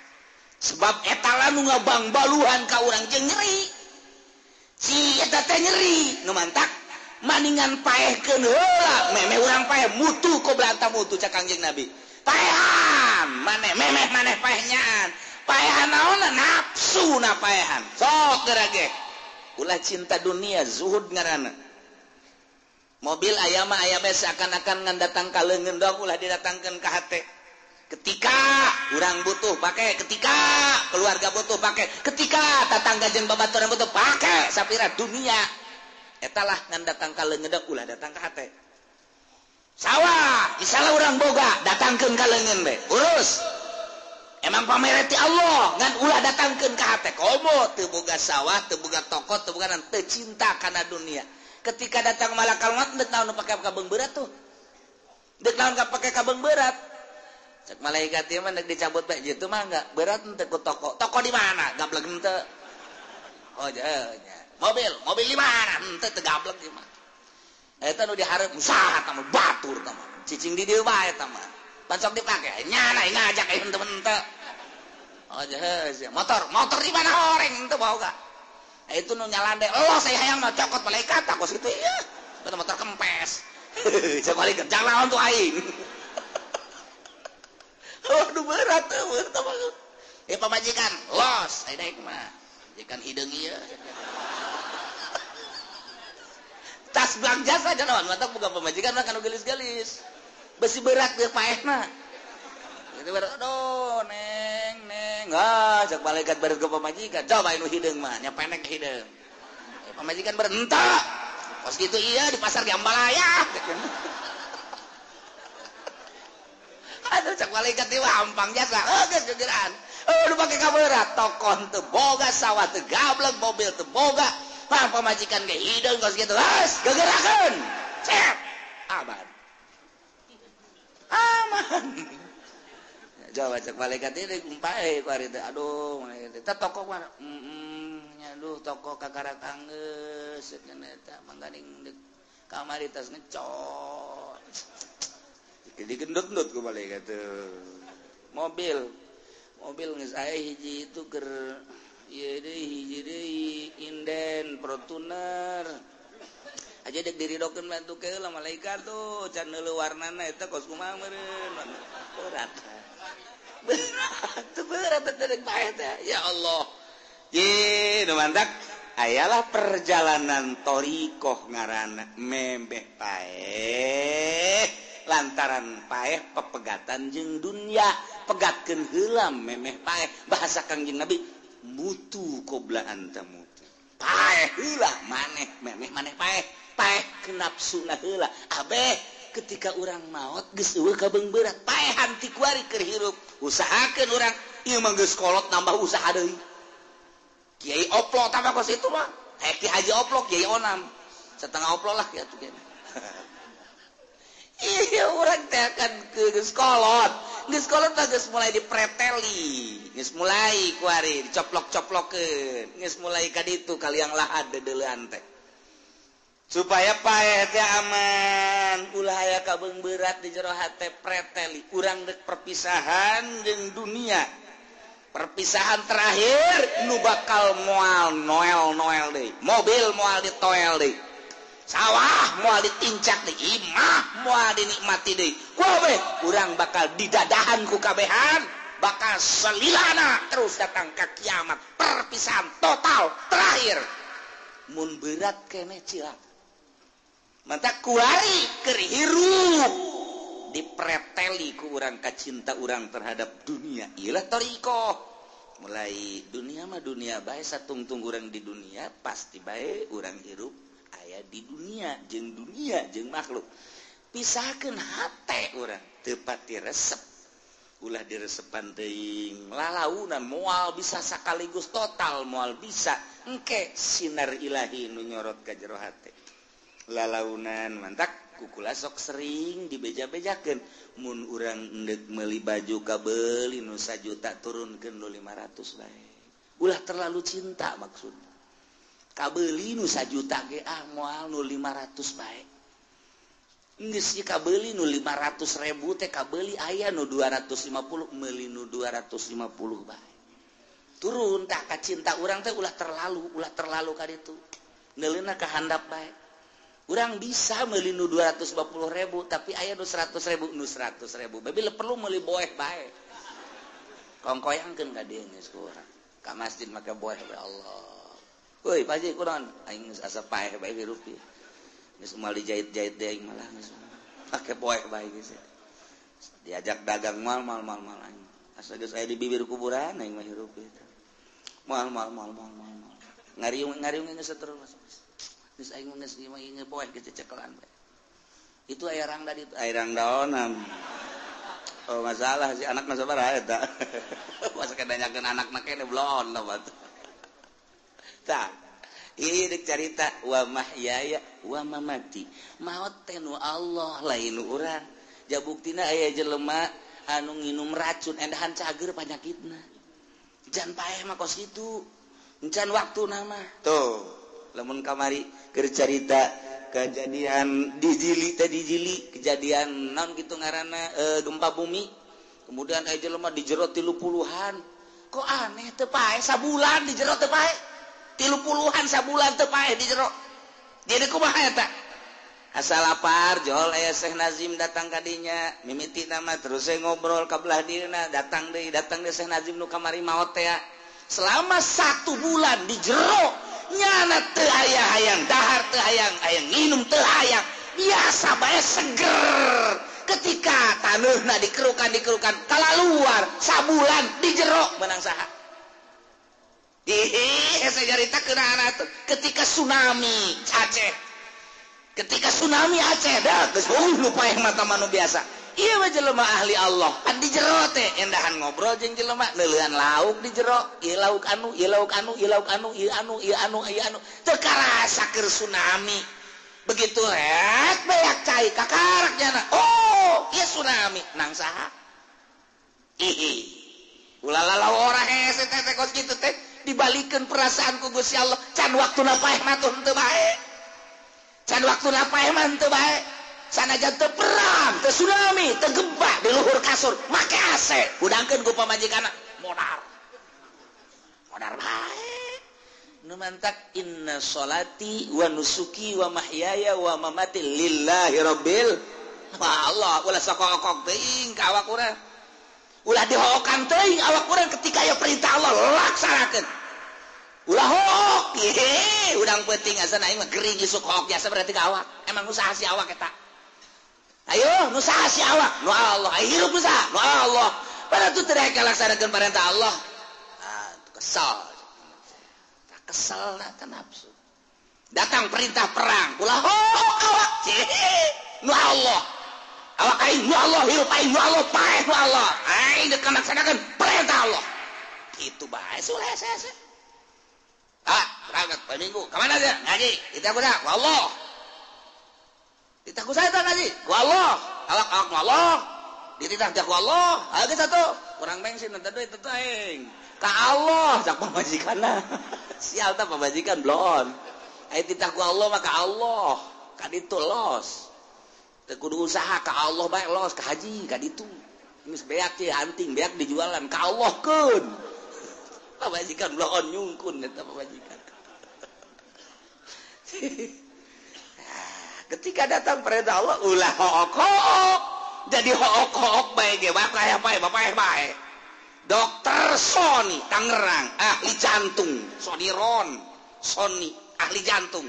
Sebab eta lah nu ngabangbaluhan ka urang jeung nyeri. Si eta teh nyeri, nu mantak maningan paehkeun heula, memeh urang paeh mutu koblanta mutu cak Kangjeng Nabi. Paehan, maneh memeh maneh paehnyaan. Paehan naonna nafsu na paehan. Sok geura ge. Ulah cinta dunia zuhud ngaranna. Mobil aya mah aya bae seakan-akan ngan datang ka leungeun doang ulah didatangkeun ka hate. Ketika urang butuh pakai, ketika keluarga butuh pakai, ketika tatangga jeung babaturan butuh pakai, sapira dunia. Eta lah ngan datang ka leungeun doang ulah datang ka hate. Sawah misalnya urang boga datangkeun ka leungeun be urus. Emang pamereti Allah ngan ulah datangkeun ka hate komo teu boga sawah, teu boga toko, teu boga teu cinta kana dunia. Ketika datang malakal maut deuk naon pake kabeung berat tuh. Deuk naon pake kabeung berat. Cek malaikat ieu mah deuk dicabut bae jitu mah enggak berat henteu ku toko. Toko di mana? Gablek henteu. Oh nya. Mobil, mobil di mana? Henteu teu gablek ieu mah. Eta nu dihareup usaha tah mah batur tah mah. Cicing di dieu bae tah mah. Pancok dipake nyana ngajak ieu henteu henteu. Oh nya motor, motor di mana horeng henteu boga. Itu nu nyalande, oh saya hayang mah cokot malaikat kos kitu ieu. Eta motor kempes. Cek malaikat jangan lawan tuh aing. Waduh berat tuh, berat. Pamajikan los, aya daek mah. Majikan hideung ieu. Tas belang jasa naon, mantap buka pamajikan mah kanu gelis-gelis. Besi berat teu paehna. Itu berat, aduh neng neng. Ah, cek malaikat berat ke pamajikan. Coba nu hideung mah, nya penek hideung. Pamajikan berentak. Kos kitu ieu di pasar Jambalaya. Aduh cek malaikat ieu hampang jasa. Geus gegeran. Aduh pake kaberat tokon teu boga sawah teu gablek mobil teu boga. Pang pamajikan ge hideung kos kitu. Geus gegerakeun. Cep. Aman. Aman. Coba cek malaikat ieu kumpae ku ari teh. Aduh malaikat teh toko mana? Heeh, aduh toko kakarak anggeus cenah eta mangganing kamari tas ngecot. Digendut-gendut ku malaikat tuh. Mobil. Mobil geus aya hiji itu keur ieu deui hiji deui inden Fortuner. Aja deuk diridokeun bantu ke lah malaikat tuh can neuleuh warnana eta kos kumaha meureun. Berat. Berat, berat teh paeh teh. Ya Allah. Ye, nu mantak ayalah perjalanan thoriqoh ngaranna memeh paeh. Lantaran paeh pepegatan jeung dunia pegatkeun heula memeh paeh bahasa Kangjeng Nabi mutu qobla anta mutu paeh heula maneh memeh maneh paeh paeh kenapsuna heula abeh ketika urang maot geus eueuh kabeung berat paehan ti kuari keur hirup usahakeun urang ieu mah geus kolot nambah usaha deui kiai oplo tambah kos itu mah ki haji oplo kiai onam setengah oplo lah ya tuh. Iya urang teh akan geus kolot. Geus kolot teh geus mulai dipreteli, geus mulai kuari dicoplok-coplokeun, geus mulai ka ditu kaliang lahat deudeulean teh. Supaya paeh teh aman, ulah aya kabeung berat di jero hate preteli. Urang deuk perpisahan jeung dunia. Perpisahan terakhir nu bakal moal noel-noel deui. Mobil moal ditoel deui. Sawah moal ditincak deui, imah moal dinikmati deui. Kabeh urang bakal didadahan ku kabehan, bakal selilana terus datang ka kiamat. Perpisahan total terakhir. Mun berat keneh cilaka. Mantap kuari keur hirup dipreteli ku urang kacinta urang terhadap dunia. Ieulah thoriqoh. Mulai dunia mah dunia bae satungtung urang di dunia pasti bae urang hirup aya di dunia jeung makhluk. Pisahkeun hate urang teu pati resep. Ulah diresepan teuing lalaunan moal bisa sakaligus total moal bisa. Engke sinar ilahi nu nyorot ka jero hate. Lalaunan mantak kukula sok sering dibeja-bejakeun mun urang endek meuli baju kabeuli nu sajuta turunkeun nu 500 bae. Ulah terlalu cinta maksudna. Kabeuli nu sajuta ge ah moal nu 500 bae. Geus kabeuli nu 500.000 teh kabeuli aya nu 250 meuli nu 250 bae. Turun tah ka cinta urang teh ulah terlalu ka ditu. Neuleuna ka handap bae. Urang bisa meuli nu 250.000 tapi aya nu 100.000 nu 100.000. Bae perlu meuli boeh bae. Kongkoyangkeun ka dieu geus ku urang. Ka masjid make boeh bae Allah. Woi, Pak Haji kunaon? Aing geus asa paeh bae hirup ieu. Geus moal dijahit-jahit deui aing malah geus. Pake boeh bae geus. Diajak dagang mal mal mal mal aing. Asa geus aya di bibir kuburan aing mah hirup ieu. Mal mal mal mal mal. Ngariung-ngariung geus terus. Geus aing geus ieu mah boeh geus cecekelan bae. Itu aya rangda itu aya rangdaonan. Oh masalah si anak mah sabaraha eta. Masa kedanyakeun anakna kene blon lah tah. Ieu deuk carita wa mahyaya wa mamati. Maot teh nu Allah lain nu urang. Ja buktina aya jelema anu nginum racun endahan cager panyakitna. Jan paeh mah kos kitu. Encan waktuna mah. Tuh, lamun kamari keur carita kejadian di Jili teh di Jili, kejadian naon kitu ngaranna gempa bumi. Kemudian aya jelema di jero 30-an. Kok aneh teu paeh sabulan di jero teu paeh. 30-an sabulan teu paeh di jero. Jadi kumaha eta? Asal lapar jol aya Syekh Nazim datang ka dinya, mimiti nama terus saya ngobrol ka belah dieuna, datang deui Syekh Nazim nu kamari maot teh. Selama 1 bulan di jero nyana teu aya hayang dahar teu hayang hayang nginum teu hayang biasa bae seger. Ketika taneuhna dikerukan kalaluar sabulan di jero menang saha? Ih, saya caritakeun anak tuh ketika tsunami Aceh. Ketika tsunami Aceh dah geus lupa yang mata manu biasa. Ieu mah jelema ahli Allah. Pan di jero teh endahan ngobrol jeung jelema neuleuan lauk di jero, ieu lauk anu, ieu lauk anu, ieu lauk anu, ieu anu, ieu anu, ieu anu. Teu karasa keur tsunami. Begitu rek beak cai kakarak nyana. Oh, ieu tsunami nang saha? Ih. Ulah lalawa ora hese teh kos kitu teh dibalikeun perasaan ku Gusti Allah. Can waktuna paeh mah tuh henteu bae. Can waktuna paeh mah henteu bae. Sanajan teu perang, teu tsunami, teu gempa di luhur kasur, make AC, hudangkeun ku pamajikanna, modar. Modar bae. Nu mantak inna sholati wa nusuki wa mahyaya wa mamati lillahi rabbil Allah. Ulah sokok-okok teuing ka awak urang. Ulah dihokan teuing awak urang ketika aya perintah Allah laksanakeun. Ulah hook, ye, udang penting asana aing mah gering isuk hook jasa berarti ka awak. Emang usaha si awak eta. Ayo, nu saha si awak? Nu Allah. Ayo hirup nu saha? Nu Allah. Pada tu teu rek laksanakeun perintah Allah. Ah, kesal. Tak kesal na teh nafsu. Datang perintah perang, ulah hook awak. Nu Allah. Awak aing nu Allah, hirup aing nu Allah, paeh nu Allah. Aing dek laksanakeun perintah Allah. Kitu bae ulah hese-hese. Ah, berangkat poe Minggu. Ka mana aja? Ngaji. Kita kuda, ku Allah. Dititah ku saya ngaji, ku Allah. Awak awak ku Allah. Dititah ku Allah. Ayo geus atuh. Kurang bensin teh duit teh aing. Ka Allah cak pamajikanna. Sial tah pamajikan bloon. Aya titah ku Allah mah ka Allah. Ka ditu los. Teu kudu usaha ka Allah bae los ka haji ka ditu. Geus beak teh anting beak dijualan ka Allah keun. Pamajikan bloon nyungkun eta pamajikan. Ketika datang perintah Allah ulah hook-hook. Jadi hook-hook bae ge bapak bae bapak bae. Dokter Sony Tangerang ahli jantung, Sony Ron, Sony ahli jantung.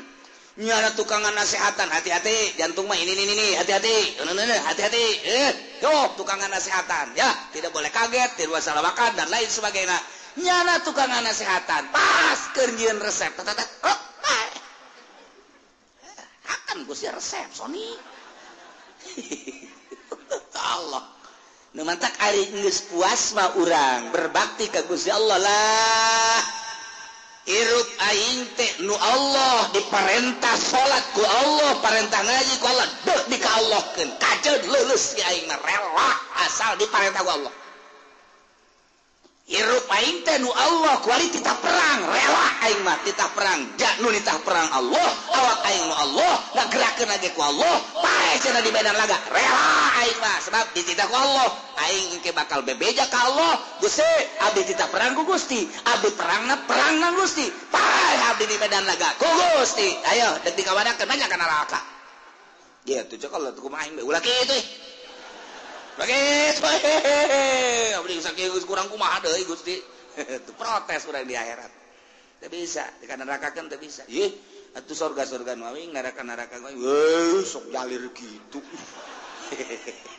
Nyana tukangan nasehatan, hati-hati jantung mah ini ini hati-hati. Hati-hati. Yo tukangan nasehatan ya, tidak boleh kaget, tidak boleh salah makan dan lain sebagainya. Nyana tukangan nasehatan, pas keur nyieun resep. Oh, bae. Akan Gusti resep Sony. Allah. Nu mantak ari geus puas mah urang berbakti ka Gusti Allah lah. Hirup aing teh nu Allah diparentah salat ku Allah, parentah ngaji ku Allah, deuh dikaallahkeun. Kajeun leuleus si aing mah rela asal diparentah ku Allah. Hirup aing teh nu Allah kuari titah perang, rela aing mah titah perang. Ja nu nitah perang Allah, awak aing nu Allah, ngagerakeun lagi ku Allah, paeh cenah di medan laga, rela aing mah sebab dititah ku Allah. Aing engke bakal bebeja ka Allah, Gusti, abdi titah perang ku Gusti, abdi perangna perang nang Gusti, paeh abdi di medan laga ku Gusti. Ayo deuk dikawadakeun banyak kana neraka. Ieu tuh cek Allah kumaha aing ulah kitu. Begitu, abdi sakieu kurang kumaha deui Gusti. Itu protes urang di akhirat. Teu bisa, dikanarakakeun teu bisa. Ih, atuh sorga-sorga nu aing, neraka-neraka nu aing. Weuh, sok jalir kitu.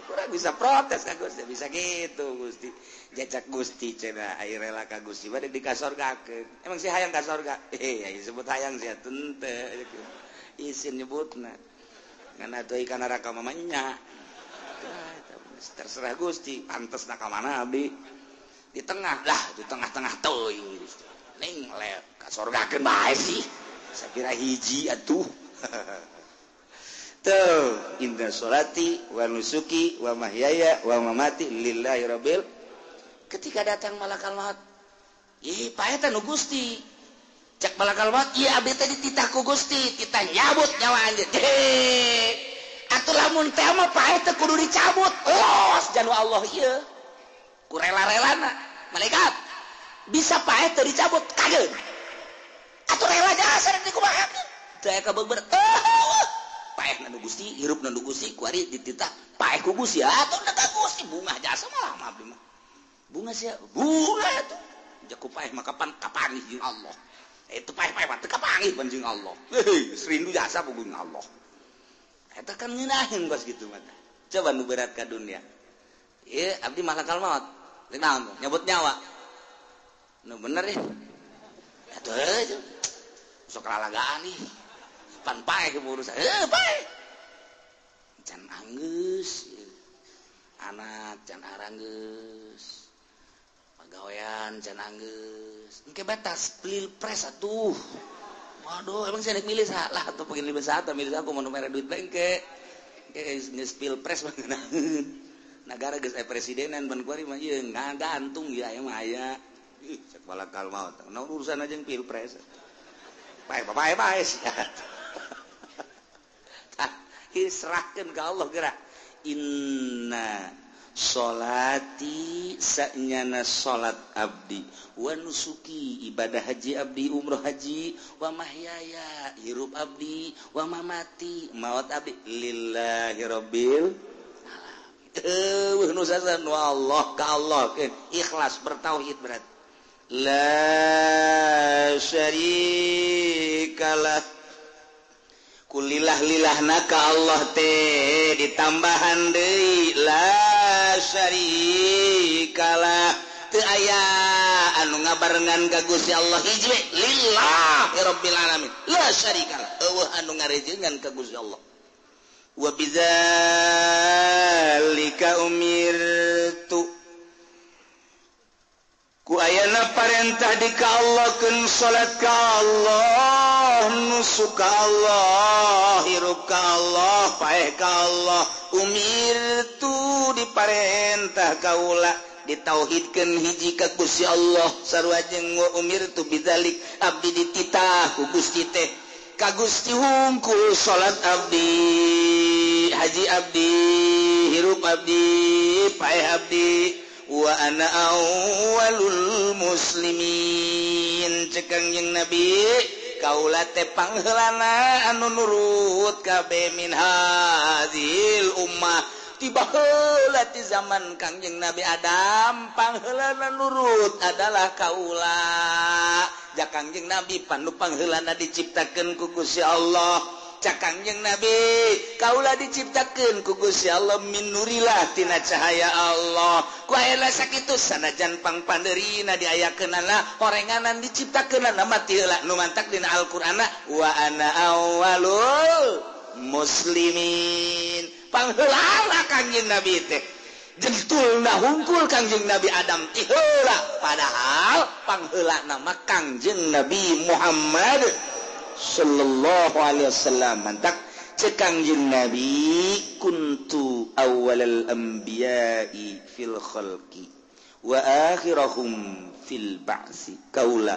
Urang bisa protes ka Gusti, bisa gitu Gusti. Jajak Gusti cenah aya rela ka Gusti bade dikasorgakeun. Emang si hayang ka sorga? Aya sebut hayang sia teu. Isin nyebutna. Ngan atuh ka neraka mah nya. Terserah Gusti, pantes na ka mana abdi? Di tengah lah, di tengah-tengah teuing. Ning lep ka sorgakeun bae sih. Sapira hiji atuh. Tuh, inna sholati wa nusuki wa mahyaya wa mamati lillahi rabbil. Ketika datang malakal maut, ih paeh teh nu Gusti. Cek malakal maut, ieu abdi teh dititah ku Gusti, titah nyabut nyawa anjeun. Atuh lamun teh mah paeh teh kudu dicabut. Los janu Allah ieu. Ku rela-relana malaikat. Bisa paeh teh dicabut kageun. Atuh rela jasa rek dikumahakeun. Teu aya kabeber. Paeh nu Gusti, hirup nu Gusti, kuari dititah paeh ku Gusti. Atuh da ka Gusti bungah jasa malah mah abdi mah. Bunga sia, bunga atuh. Jaku paeh mah kapan kapanggih jeung Allah. Itu paeh-paeh mah teu kapanggih pan jeung Allah. Heuh, rindu jasa puguh Allah. Eta kan ngeunaheun kos kitu mah. Coba nu berat ka dunia. Ieu abdi malakal maut. Rek naon nyabut nyawa. Nu bener ya. Atuh heuh. Sok lalagaan ih. Pan paeh urusan. Heuh paeh. Can anggeus. Anak can aranggeus. Pagawean can anggeus. Engke batas pilpres atuh. Waduh, emang saya milih salah atau pengen milih satu, milih aku mau mere duit engke. Engke geus pilpres mah ngeunaheun. Nagara geus aya presidenan ban kuari mah ieu ngagantung ieu aya mah aya. Ih, cek malakal maut. Naon urusan aja jeung pilpres. Paeh paeh paeh sia. Tah, serahkeun ka Allah geura. Inna sholati sanyana salat abdi wa nusuki ibadah haji abdi umroh haji wa mahyaya hirup abdi wa mamati maut abdi lillahi rabbil alamin. Eueuh nu sasan wa Allah ka Allah ikhlas bertauhid berat la syarikalah kulillah lillahna ka Allah teh ditambahan deui la syarikalah teu aya anu ngabarengan ka Gusti Allah hiji we lillahi rabbil alamin la syarikalah eueuh anu ngarejengan ka Gusti Allah wa bidzalika umirtu ku ayana parentah di ka Allah keun salat ka Allah nusuk ka Allah hirup ka Allah paeh ka Allah umirtu diparentah kaula ditauhidkeun hiji ka Gusti Allah sarua jeung wa umirtu bidzalik abdi dititah ku Gusti teh ka Gusti hungkul salat abdi haji abdi hirup abdi paeh abdi wa ana awwalul muslimin cek Kangjeng Nabi kaula teh pangheulana anu nurut kabeh min hadhil ummah tiba heula ti zaman Kangjeng Nabi Adam pangheulana nurut adalah kaula ja Kangjeng Nabi panu pangheulana diciptakeun ku Gusti Allah cak Kangjeng Nabi kaula diciptakeun ku Gusti Allah min nurilah tina cahaya Allah ku aya sakitu sanajan pangpandeurina diayakeunana horenganan diciptakeunana mati heula nu mantak dina Al-Qur'anna wa ana awwalul muslimin pangheulana Kangjeng Nabi teh jentulna hungkul Kangjeng Nabi Adam ti heula padahal pangheulana mah Kangjeng Nabi Muhammad sallallahu alaihi wasallam mantak cek Kangjeng Nabi kuntu awwalal anbiya'i fil khalqi wa akhirahum fil ba'si kaula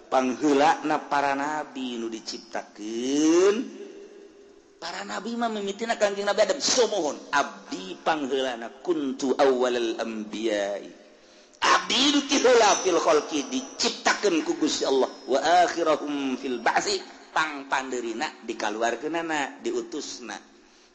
pangheulana para nabi nu diciptakeun para nabi mah mimitina Kangjeng Nabi Adam sumuhun abdi pangheulana kuntu awwalal anbiya'i abdi nu ti heula fil khalqi diciptakeun ku Gusti Allah wa akhirahum fil ba'si pangpandeurina dikaluarkeunana diutusna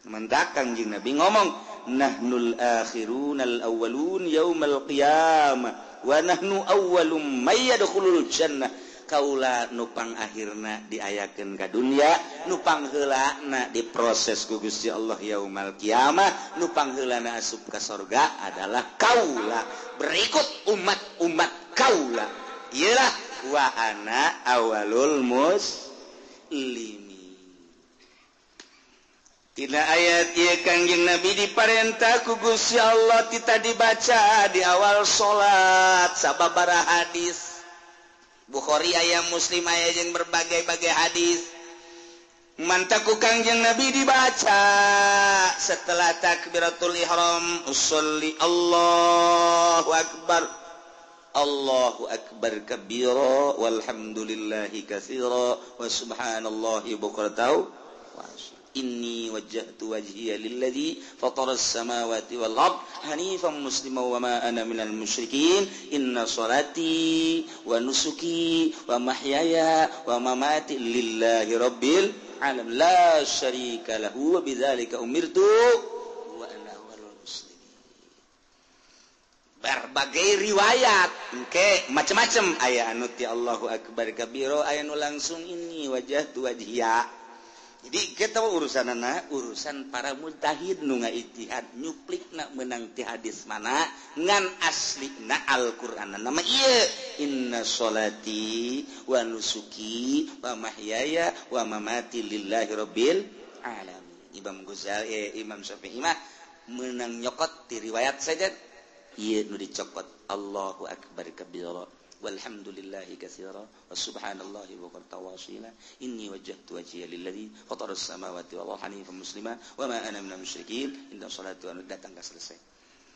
mendak Kangjeng Nabi ngomong nahnul akhirunal awwalun yaumal qiyamah wa nahnu awwalum may yadkhulul jannah kaula nu pangakhirna diayakeun ka dunya nu pangheulana diproses ku Gusti Allah yaumal qiyamah nu pangheulana asup ka sorga adalah kaula berikut umat-umat kaula iyalah wa ana awwalul muslimin. Tina ayat ieu Kangjeng Nabi diparentah ku Gusti Allah tita dibaca di awal salat sababaraha hadis. Bukhari aya, Muslim aya, jeung berbagai-bagai hadis. Mantak ku Kangjeng Nabi dibaca setelah takbiratul ihram, usolli Allahu akbar. Allahu akbar kabira walhamdulillahi katsira wa subhanallahi bukratan wa asila. Inni wajjahtu wajhiya lilladzi fataras samawati wal ard hanifan musliman wa ma ana minal musyrikin. Inna salati wa nusuki wa mahyaya wa mamati lillahi rabbil alamin la syarika lahu wa bidzalika umirtu wa ana awwalul muslimin. Berbagai riwayat engke macam-macam, aya anu ti Allahu akbar kabira, aya nu langsung inni wajjahtu wajhiya. Jadi kita urusan anak, urusan para mujtahid nu ngaijtihad nyuplikna menang ti hadis mana ngan aslina Al-Qur'an nama ieu inna sholati wa nusuki wa mahyaya wa mamati lillahi rabbil alamin. Imam Ghazali, Imam Syafi'i mah menang nyokot ti riwayat saja ieu nu dicokot Allahu akbar kabira walhamdulillahi katsira wa subhanallahi bukratan wa asila. Inni wajjahtu wajhiya lilladzi fataras samawati wal arda hanifan muslima wa ma ana minal musyrikin. Inna salatu wa datang ka selesai.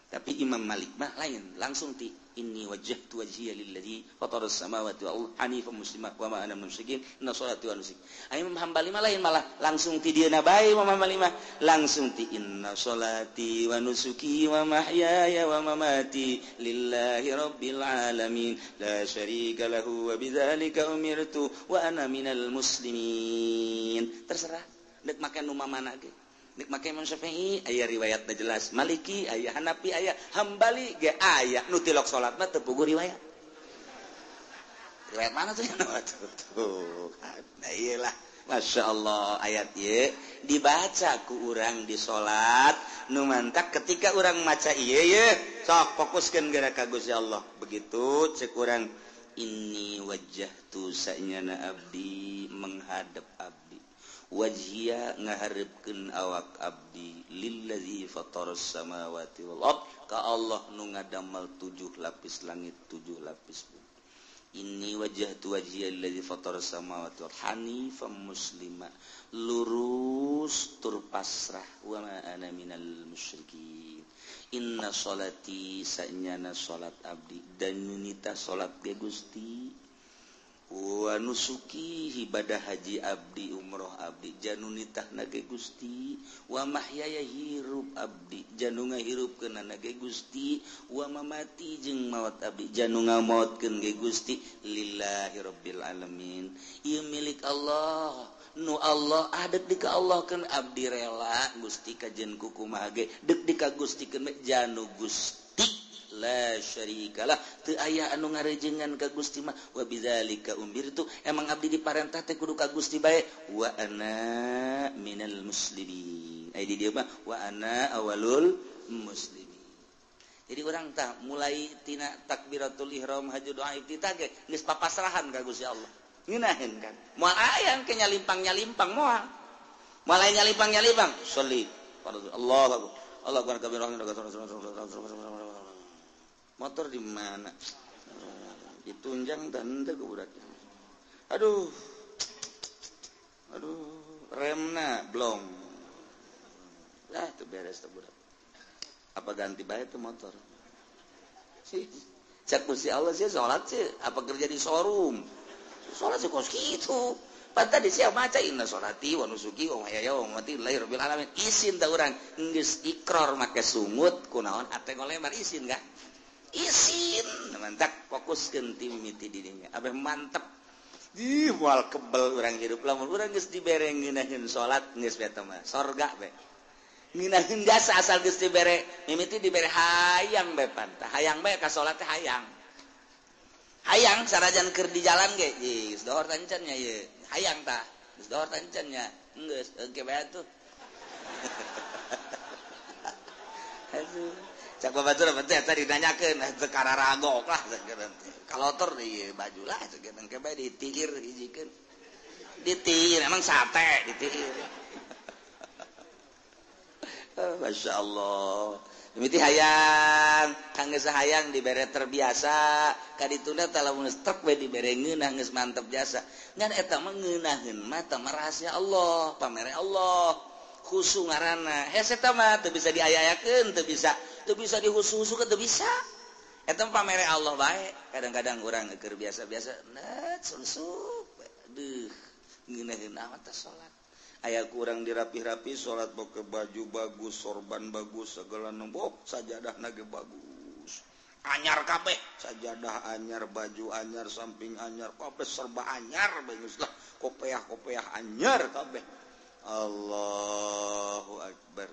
Tapi Imam Malik mah lain, langsung ti inni wajjahtu wajhiya lilladzi fataras samawati wal arda hanifan muslima wa ma ana minal musyrikin. Inna salatu wa nusuki. Imam Hambali mah lain, malah langsung ti dieuna bae. Imam Hambali mah langsung ti inna salati wa nusuki wa mahyaya wa mamati lillahi rabbil alamin la syarika lahu wa bidzalika umirtu wa ana minal muslimin. Terserah deuk make nu mana ge. Nek make Imam Syafi'i aya riwayatna jelas, Maliki aya, Hanafi aya, Hambali ge aya. Nu tilok salat mah teu puguh riwayat. Riwayat mana tuh? Tuh. Nah iyalah, Masya Allah ayat ieu dibaca ku urang di salat nu mantak ketika urang maca ieu ye sok fokuskeun geura ka Gusti Allah. Begitu cek urang inni wajjahtu sanyana abdi menghadap abdi wajhiya ngaharepkeun awak abdi lillazi fataras samawati wal ard ka Allah nu ngadamel 7 lapis langit 7 lapis bumi. Inni wajjahtu wajhiya lillazi fataras samawati wal hanifan muslima lurus tur pasrah wa ma ana minal musyrikin. Inna salati sanyana salat abdi dan nunita salat ge Gusti wa nusuki ibadah haji abdi umroh abdi janunitah nage Gusti wa mahyaya hirup abdi janu ngahirupkeun nage Gusti wa mamati jeung maot abdi janu ngamaotkeun ge Gusti lillahi rabbil alamin. Ieu milik Allah nu Allah adek di ka Allah keun abdi rela Gusti kajen kumaha ge deuk di ka Gusti keun janu Gusti la syarikalah teu aya anu ngarejengan ka Gusti mah wa bidzalika umirtu emang abdi diparentah teh kudu ka Gusti bae wa ana minal muslimin. Ai di dieu mah wa ana awalul muslimin. Jadi urang tah mulai tina takbiratul ihram haji doa iftitah ge geus papasrahan ka Gusti Allah. Ngeunaheun kan moal aya ke nyalimpang-nyalimpang moal. Moal aya nyalimpang-nyalimpang sholli Allahu akbar Allahu akbar kabir. Motor di mana? Ditunjang tanda ke budak. Aduh. Aduh, remna blong. Lah itu beres tuh budak. Apa ganti bae tuh motor? Sih, cek Gusti Allah sih salat sih, apa kerja di showroom? Salat sih kos kitu. Pan tadi sia maca inna sholati wa nusuki wa mahyaya wa mamati lillahi rabbil alamin. Isin tah urang geus ikrar make sungut kunaon ate ngolemar isin kah? Isin mantak fokuskeun ti mimiti dirinya abeh mantep di moal kebel urang hirup lamun urang geus dibere ngeunaheun salat geus beta mah sorga be ngeunaheun jasa asal geus dibere mimiti dibere hayang be pantah hayang bae ka salat teh hayang hayang sarajan keur di jalan ge geus dohor tancan nya ieu hayang tah geus dohor tancan nya geus engke bae atuh. Aduh cak babatur teh tadi ditanyakeun teu kararagok lah kalotor di baju lah engke bae ditiir hijikeun ditiir emang sate ditiir. Masya Allah. Mimiti hayang, kang geus hayang dibere terbiasa, kadituna tah lamun geus trek we dibere ngeunah geus mantep jasa. Ngan eta mah ngeunaheun mah tah rahasia Allah, pamere Allah. Khusu ngaranna. Hese eta mah teu bisa diaya-ayakeun, teu bisa dihusu-husukeun, teu bisa. Eta mah pamere Allah bae. Kadang-kadang urang keur biasa-biasa, net sunsup. Aduh, ngeunaheun amat tah salat. Aya kurang dirapih-rapi salat pakai baju bagus, sorban bagus, segala nombok, sajadah nage bagus. Anyar kabeh, sajadah anyar, baju anyar, samping anyar, kabeh serba anyar bagus lah. Kopeah-kopeah anyar kabeh. Allahu akbar.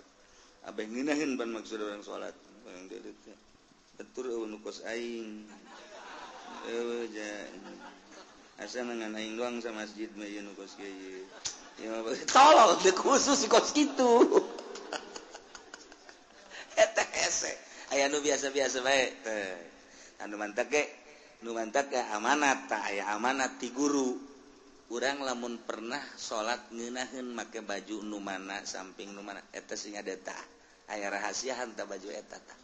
Abeh ngeunaheun ban maksud urang salat. Urang deuleu teh. Atur eueuh nu kos aing. Eueuh ja. Asa ngan aing doang sa masjid mah ieu nu kos kieu. Ya, tolol dek khusus kos kitu. Eta hese. Aya nu biasa-biasa bae teh. Anu mantak ge, nu mantak ge amanat tah aya amanat ti guru. Urang lamun pernah salat ngeunaheun make baju nu mana samping nu mana eta sing ada tah. Aya rahasiahan tah baju eta tah.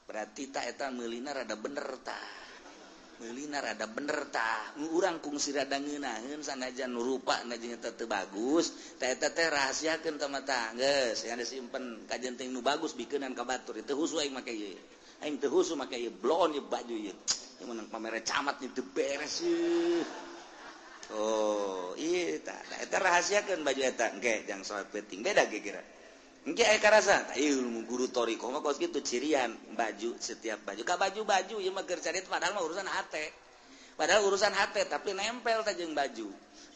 Berarti tah eta meulina rada bener tah. Meulina rada bener tah. Urang kungsi rada ngeunaheun sanajan nu rupa na jeung eta teu bagus, tah eta teh rahasiakeun tah mah tah. Geus, yang disimpen kajen teh nu bagus bikeunan ka batur. Teu husu aing make ieu. Aing teu husu make ieu bloon ieu baju ieu. Ieu menang pamere camat ieu teu beres ieu. Oh, ieu tah eta rahasiakeun baju eta. Engke jang salat penting beda ge kira. Engke aya karasa, tah ieu guru thoriqoh mah kos kitu cirian baju setiap baju. Ka baju-baju ieu mah keur carit padahal mah urusan hate. Padahal urusan hate tapi nempel tah jeung baju.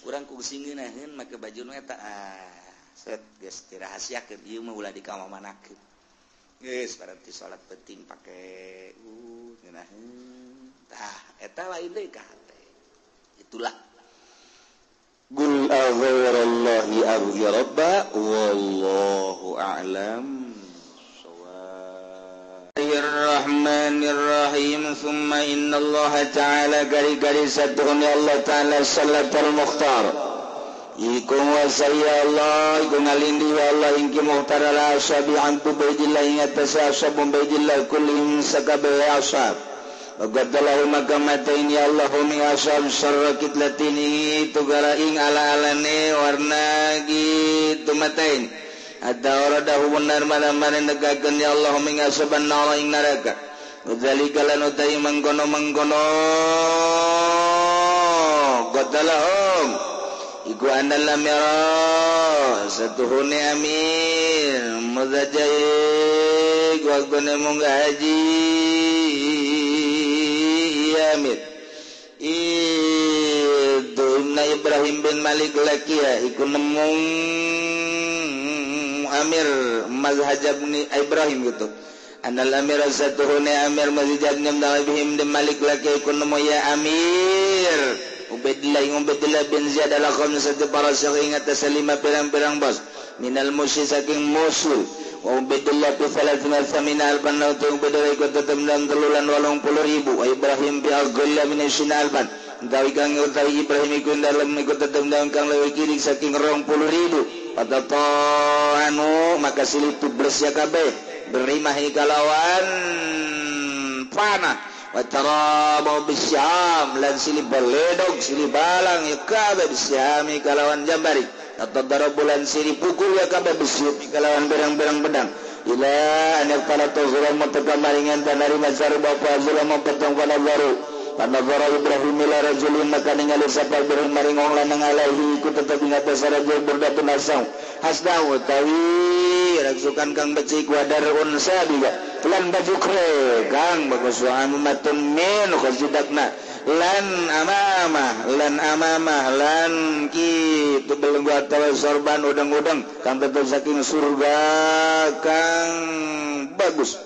Urang kungsi ngeunaheun make baju nu eta. Ah, set geus dirahasiakeun ieu mah ulah dikamamanakeun. Geus berarti salat penting pake ngeunaheun. Tah, eta lain deui ka hate. Itulah Qul aghairallahi abghi rabba wallahu a'lam. Bismillahirrahmanirrahim. Thumma innallaha ta'ala gari-gari satuhun ya Allah ta'ala salatul mukhtar. Iku wasaya Allah, iku ngalindi ya Allah ingki mukhtar ala ashabi antu baidillah ingat tasa ashabun baidillah kullihim sakabe ashab. Waqadallahu maka matain ya Allah mi ashab syarra kitlatini tugaraing ala-alane warna gitu matain. Hatta waradahu benar mana-mana negakeun ya Allah mi ashaban nara ing neraka. Wadzalika lan utai mangkono-mangkono qadalahum iku anna lam yara satuhune amir muzajai waktune munggah haji Amir itu Ibna Ibrahim bin Malik lakia iku nemu Amir Mazhajab ni Ibrahim gitu. Anal Amir satuhune Amir Mazhajab bin bin Malik lakia iku nemu ya Amir Ubaidillah Ubaidillah bin Ziyad ala khamsati parasakh ingat taslima pirang-pirang bos minal musy saking musul wa Ubaidillah bi thalathina thamina alban wa Ubaidillah ikut tetep dan telulan 80,000 wa Ibrahim bi aqalla min isina alban utawi kang utawi Ibrahim iku dalem ikut tetep dan kang leuwih kirik saking 20,000 anu maka silih tubles ya kabeh berimahi kalawan panah wa tarabu bisyam lan silih beledog silih balang ya kabeh bisyami kalawan jambari atau darabulan siri pukul ya kabeh bisyami kalawan berang-berang pedang ila an yaqala tazlam mutakallaringan tanari mazar bapa zulama petang pada baru panazara Ibrahim ila rajulin maka ningali sapa Ibrahim maring wong lanang alaihi iku tetep ing atas rajul berdatun asau hasda utawi raksukan kang becik wadarun sabiga lan baju kre kang bagus wa amatun min khazidakna lan amamah lan kitu belenggu atawa sorban udang-udang kang tetep saking surga kang bagus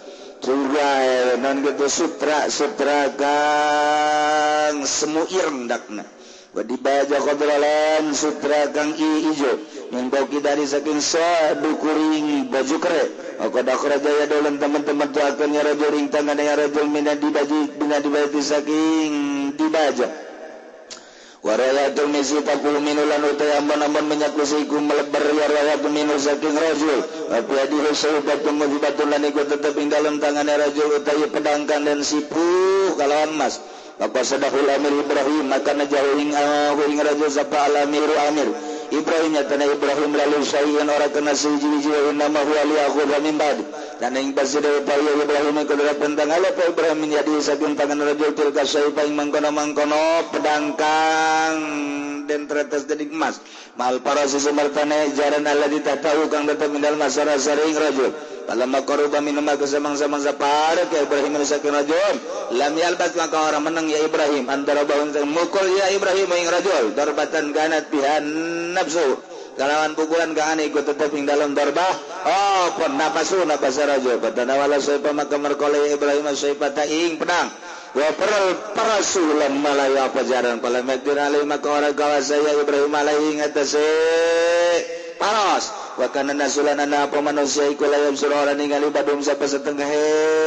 surga non gitu sutra kang semu ireng dakna wadi baja kodralan sutra kang ijo yang bauki dari saking sadukuring baju kere Aqad akhraja ya dolan teman-teman tuakan ya rajul ing tangan ya rajul mina dibaji bina dibaji saking dibaja. Waraya Tirmizi takul minu lan utai ambon-ambon minyak lusiku melebar ya raya minu saking rajul. Wa yadihi saybatun mujbatun lan iku tetep ing dalem tangane rajul utai pedang kang den sipuh kalawan emas. Maka sadahul Amir Ibrahim maka najauh ing rajul sapa al Amiru Amir Ibrahim nyatana Ibrahim lalu sayin ora kena siji-wiji wa inna ma huwa li akhudha min ba'd. Dan ing pasida upaya Ibrahim kudu pentang ala Ibrahim jadi saking tangan rajul tilka saypa ing mangkono-mangkono pedang kang den tretes dedik emas. Mal para susumartane jaran alladzi tatahu kang tetep mindal masara saring rajul. Falamma qaruba minuma kesamang-samang saparek ya Ibrahim saking rajul lam yalbas maka orang menang ya Ibrahim antara bahun mukul ya Ibrahim ing rajul darbatan kanat bihan nafsu kalawan pukulan kang ane iku tetep ing dalem darbah oh pun napasu napas rajul patanawala saypa maka merkole Ibrahim saypa ta ing pedang wa peral parasulan malaya pajaran pala magdir alai maka orang kawasa ya Ibrahim alai ing atase paros wa kana nasulan ana apa manusia iku layam surah orang ningali badum sapa setengah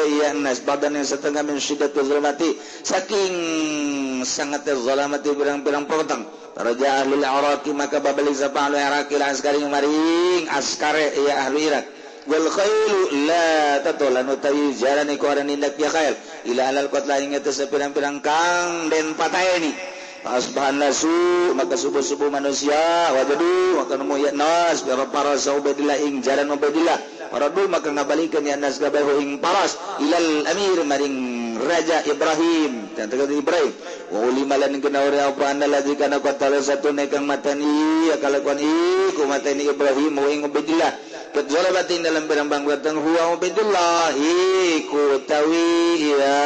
ya nas badan yang setengah min syiddatil zulmati saking sangat zalamati pirang-pirang petang raja ahli Iraq maka babali sapa ahli Iraq ila askari maring askare ya ahli Iraq wal khailu la tatulan utawi jalan iku ora nindak ya khail ila alal qatla ing atas pirang-pirang kang den pataeni asbahan nasu maka subuh-subuh manusia wajadu maka nemu ya nas para Ubaidillah ing jalan Ubaidillah paradu maka ngabalikeun ya nas kabehu ing paras ilal amir maring raja Ibrahim dan tegak Ibrahim wa ulima lan kena ora apa analadzi kana qatala satune kang matani ya kalakuan iku matani Ibrahim wa ing Ubaidillah kedzalabatin dalam pirang-pirang batang huwa Ubaidillah iku tawi ya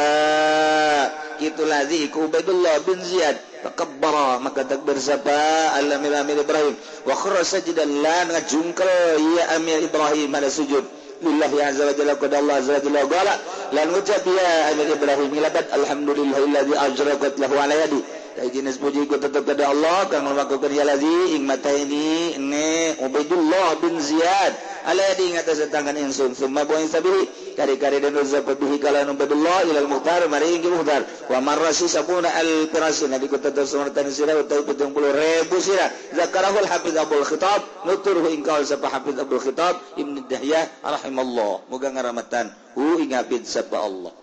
kitu ladzi iku Ubaidullah bin Ziyad takabbara maka takbir sapa al-amir Amir Ibrahim wa kharra sajidan lan ngajungkel ya Amir Ibrahim ala sujud lillahi azza wa jalla qad Allah azza wa jalla qala lan ngucap ya Amir Ibrahim labat alhamdulillahilladzi ajrakat lahu ala yadi jenis puji ku tetep kepada Allah kang melakukan ya ladzi ing mataini ne Ubaidullah bin Ziyad ala yadi ing atas tangan ingsun summa bu'in sabihi kari-kari dan uzab bihi kalan Ubaidullah ilal muhtar maring ki muhtar wa marrasi sabuna al firasi nabi ku tetep sumartan sira utawi 70,000 sira zakarahul hafiz Abdul Khitab nuturhu ing kaul sapa hafiz Abdul Khitab Ibnu Dahyah rahimallah muga ngaramatan hu ing hafiz sapa Allah.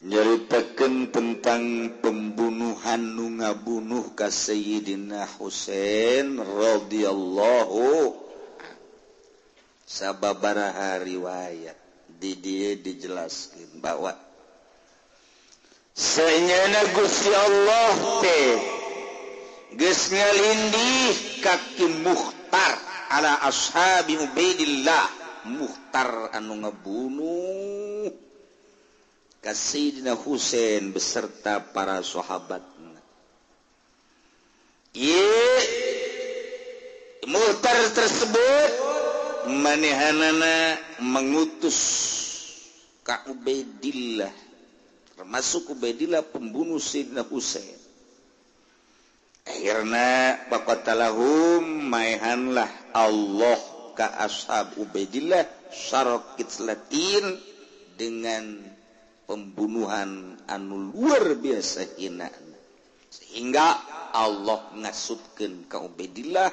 Nyeritakan tentang pembunuhan nu ngabunuh ka Sayyidina Husain radhiyallahu sababaraha riwayat di dia dijelaskan bahwa senyana Gusti Allah teh geus ngalindih ka Ki Mukhtar ala ashabi Ubaidillah Mukhtar anu ngabunuh ka Sayyidina Husain beserta para sahabatna. Ye Mukhtar tersebut manehanana mengutus ka Ubaidillah termasuk Ubaidillah pembunuh Sayyidina Husain. Akhirna faqatalahum maehanlah Allah ka ashab Ubaidillah syaraqitlatin dengan pembunuhan anu luar biasa hina sehingga Allah ngasupkeun ka Ubaidillah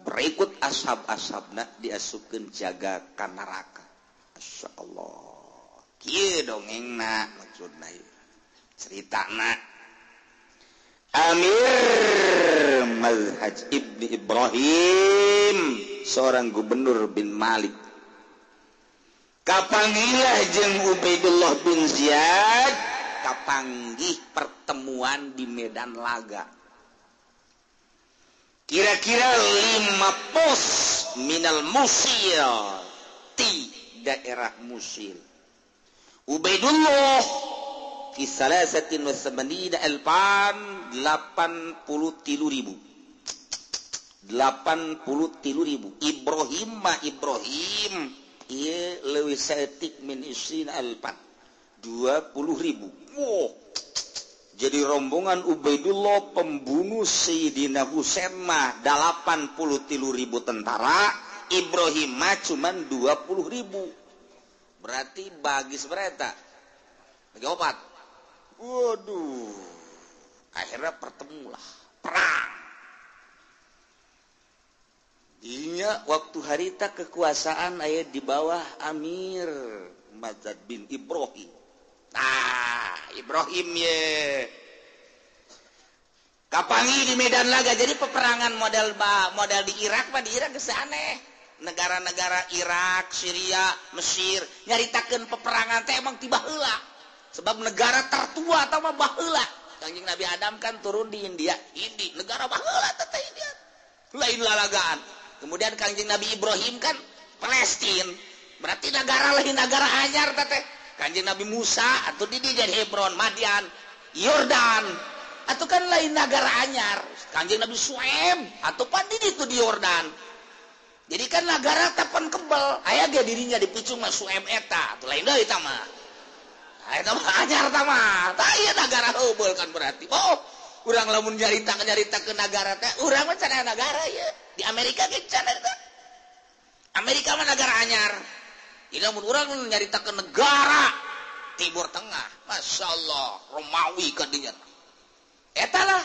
berikut ashab-ashabna diasupkeun jaga ka neraka. Masyaallah kieu dongengna maksudna ceritana Amir Mazhaj Ibni Ibrahim seorang gubernur bin Malik kapanggihlah jeung Ubaidullah bin Ziyad kapanggih pertemuan di medan laga kira-kira 5 pos minal Musil ti daerah Musil. Ubaidullah fi salasatin wa samanina alfan 83,000 83,000 Ibrahim ma Ibrahim ieu leuwih saeutik min isin alfan 20,000. Wow. Jadi rombongan Ubaidullah pembunuh Sayyidina Husain mah 83,000 tentara, Ibrahim mah cuman 20,000. Berarti bagi seberapa? Bagi opat. Waduh, akhirnya pertemulah perang. Dinya waktu harita kekuasaan aya di bawah Amir Mazad bin Ibrahim. Ah, Ibrahim ye. Kapangi di medan laga, jadi peperangan model model di Irak mah, di Irak geus aneh. Negara-negara Irak, Syria, Mesir nyaritakeun peperangan teh emang tiba heula. Sebab negara tertua atau mah baheula. Kanjeng Nabi Adam kan turun di India. Indi negara baheula teh India. Lain lalagaan. Kemudian Kanjeng Nabi Ibrahim kan Palestina. Berarti negara lain negara anyar teh. Kanjeng Nabi Musa atau di jadi Hebron, Madian, Yordan. Atau kan lain negara anyar. Kanjeng Nabi Su'aib atau pan di itu di Yordan. Jadi kan negara tapan kebel. Aya ge dirinya dipicung mah Su'aib eta. Atuh lain deui eta mah. Eta mah anyar ta mah. Tah ieu negara heubeul kan berarti. Oh, urang lamun nyarita ke negara teh, urang mah can negara ieu. Di Amerika ge can eta. Amerika mah negara anyar. Jadi lamun urang nyarita ke negara Timur Tengah, Masya Allah, Romawi kadinya. Eta lah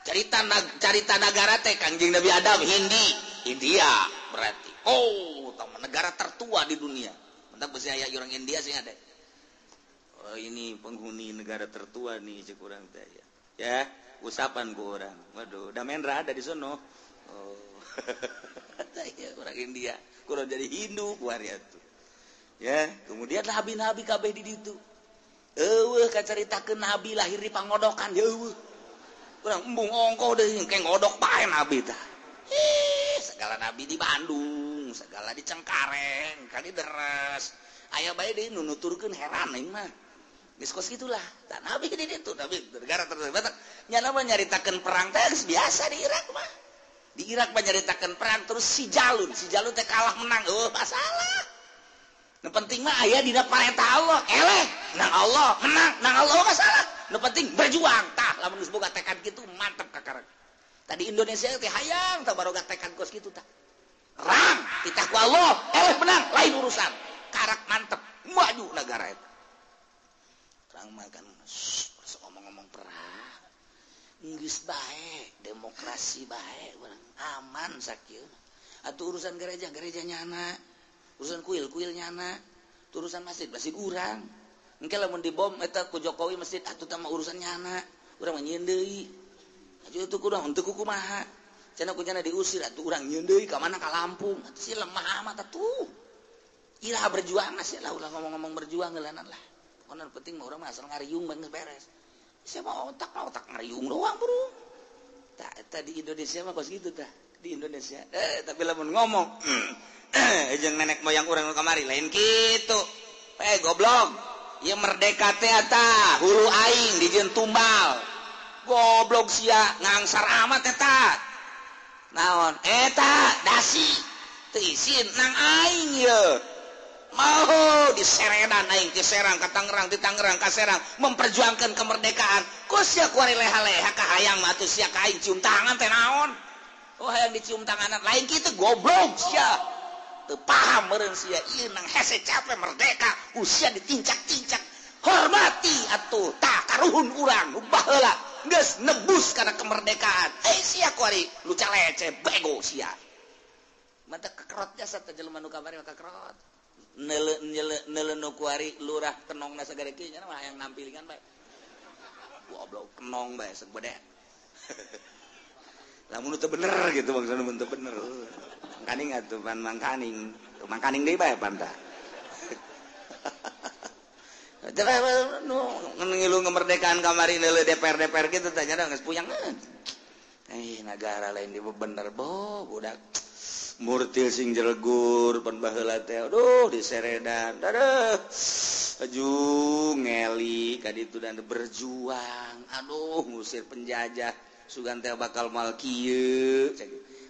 carita negara teh Kanjeng Nabi Adam Hindi, India berarti. Oh, tama negara tertua di dunia. Mentak besi aya orang India sih ada. Oh, ini penghuni negara tertua nih cek urang teh ya. Ya, usapan ku urang. Waduh, Damendra ada di sono. Oh. Ya, orang India, kurang jadi Hindu ku hari atuh. Ya, kemudian nabi-nabi kabeh di ditu. Eueuh kacaritakeun nabi lahir di pangodokan ya eueuh. Urang embung ongkoh deui engke ngodok bae nabi tah. Ih, segala nabi di Bandung, segala di Cengkareng, kali deres. Aya bae deui nu nuturkeun heran aing mah. Geus kos kitulah. Tah nabi di ditu, nabi negara tertentu. Nya mah nyaritakeun perang teh geus biasa di Irak mah. Di Irak mah nyaritakeun perang terus si Jalun teh kalah menang. Eueuh masalah. Nu penting mah aya dina parentah Allah, eleh nang Allah, menang nang Allah masalah. Nu penting berjuang. Tah lamun geus boga tekad kitu mantep kakarek. Tadi Indonesia teh hayang tah baroga tekad kos kitu tah. Rang titah ku Allah, eleh menang lain urusan. Karak mantep maju negara eta. Perang mah kan ngomong-ngomong perang. Geus bae, demokrasi bae urang aman sakieu. Atuh urusan gereja, gereja nyana. Urusan kuil, kuil nyana. Urusan masjid, masjid urang. Engke lamun dibom eta ku Jokowi masjid atuh tah mah urusan nyana. Urang mah nyieun deui. Atuh itu kurang henteu ku kumaha. Cenah ku nyana diusir atuh urang nyieun deui ka mana ka Lampung. Atuh si lemah amat atuh. Iraha berjuang sih lah ulah ngomong-ngomong berjuang geulanan lah. Pokona nu penting mah urang mah asal ngariung geus beres. Sia mah otak ngariung doang, bro. Tah eta di Indonesia mah kos kitu tah. Di Indonesia. Tapi lamun ngomong jeung nenek moyang urang nu kamari lain kitu. Goblok. Ieu merdeka teh eta hulu aing dijieun tumbal. Goblok sia ngangsar amat eta. Naon? Eta dasi teu isin nang aing ye. Mau diseredan aing ti Serang ka Tangerang, ti Tangerang ka Serang memperjuangkan kemerdekaan. Ku sia kuari leha-leha ka hayang mah atuh sia ka aing cium tangan teh naon? Oh hayang dicium tanganan lain kitu goblok sia. Teu paham meureun sia ieu nang hese capek merdeka, usia ditincak-tincak. Hormati atuh tah karuhun urang nu baheula geus nebus kana kemerdekaan. Sia kuari lu calece bego sia. Mata kekerot jasa teh jelema nu kamari mah kekerot. Neule nu kuari lurah kenongna sagede kieu nya mah hayang nampilingan bae. Goblok kenong bae segede. Lamun teu bener gitu maksudna mun teu bener. Mangkaning atuh pan mangkaning. Mangkaning deui bae pan tah. Nu ngilu kemerdekaan kamari neuleuh DPR kitu tah nya geus puyang. Negara lain di bener bo budak. Murtil sing jelegur pan baheula teh aduh diseredan. Aduh. Aju ngeli ka ditu dan berjuang. Aduh ngusir penjajah. Sugan teh bakal mal kieu.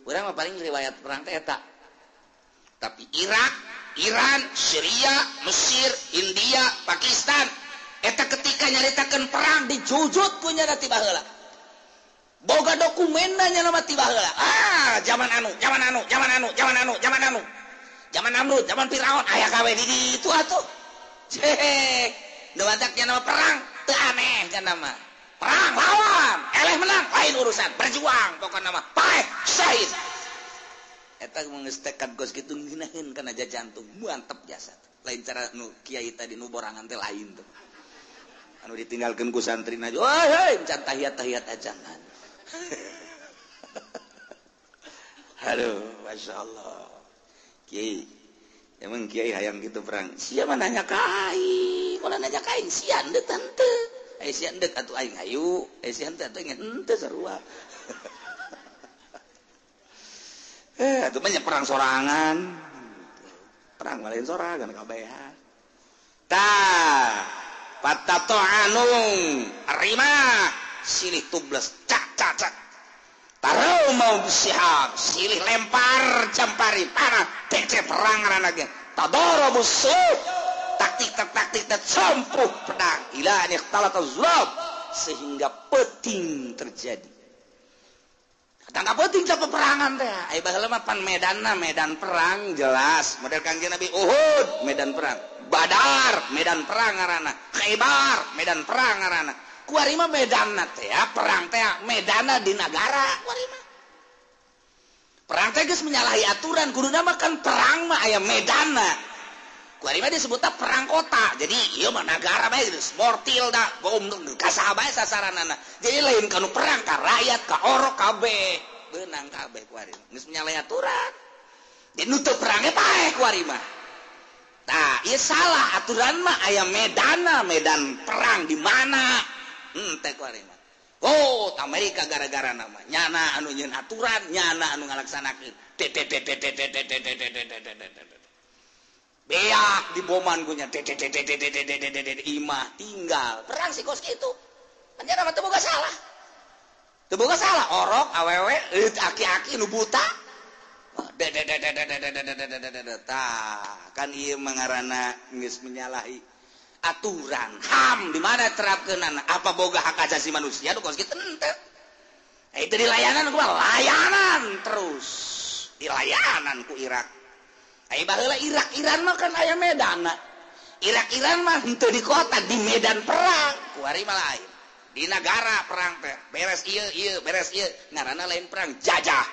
Urang mah paling riwayat perang teh eta. Tapi Irak, Iran, Syria, Mesir, India, Pakistan eta ketika nyaritakeun perang dijujut punya ti baheula. Boga dokumenna nya mah ti baheula. Ah, zaman anu, zaman anu, zaman anu, zaman anu, zaman anu. Zaman Namrud, zaman Firaun aya kawe di ditu atuh. Cek, nu mantak nya nama perang teu aneh cenah mah. Perang lawan, eleh menang lain urusan, berjuang pokona mah paeh syahid. Eta mun geus tekad kos kitu ngeunaheun kana jantung, mantep jasa. Lain cara nu kiai tadi nu borangan teh lain tuh. Anu ditinggalkeun ku santri na, oh heuy can tahiyat-tahiyat acan. Aduh, Masya Allah. Kiai, emang kiai hayang gitu perang. Sia mah nanya ka aing, kalau nanya ka aing sia henteu tante. Eh sia henteu atuh aing hayu, eh sia henteu atuh aing henteu sarua. Eh atuh mah perang sorangan. Perang lain sorangan kabehan. Tah, patato'anung rima silih tubles cak cak cak. Taruh mau sihab silih lempar campari panah tece perang anaknya tadorobu suh taktik taktik campuh pedang ila an ikhtalata zulab sehingga peting terjadi. Tangga peting ca peperangan teh ai baheula mah pan medanna medan perang jelas model Kangjeng Nabi Uhud medan perang, Badar medan perang ngaranna, Khaibar medan perang ngaranna. Kuari mah medanna teh perang teh medanna di nagara kuari mah. Perang teh geus menyalahi aturan, kuduna mah kan perang mah aya medanna. Kuari mah disebutna perang kota. Jadi ieu mah nagara bae geus mortil da bom ka saha bae sasaranana. Jadi lain kanu perang ka rakyat ka orok kabeh, beunang kabeh kuari geus menyalahi aturan. Jadi nu teu perangnya paeh kuari mah. Tah, ieu salah aturan mah aya medanna, medan perang di mana? Teh kuari mah. Oh, Amerika gara-gara nama nyana anu nyeun aturan, nyana anu ngalaksanakeun. Beak diboman ku nya imah tinggal. Perang si kos kitu. Kan nyana mah teu boga salah. Teu boga salah orok awewe aki-aki nu buta. Tah, kan ieu mah ngaranna geus menyalahi aturan HAM di mana terapkeunana apa boga hak asasi manusia nu kos kitu henteu. Itu di layanan gua layanan terus di layanan ku Irak. Ai baheula Irak Iran mah kan aya medanna. Irak Iran mah henteu di kota di medan perang kuari mah lain. Di nagara perang teh beres ieu ieu beres ieu ngaranna lain perang jajah.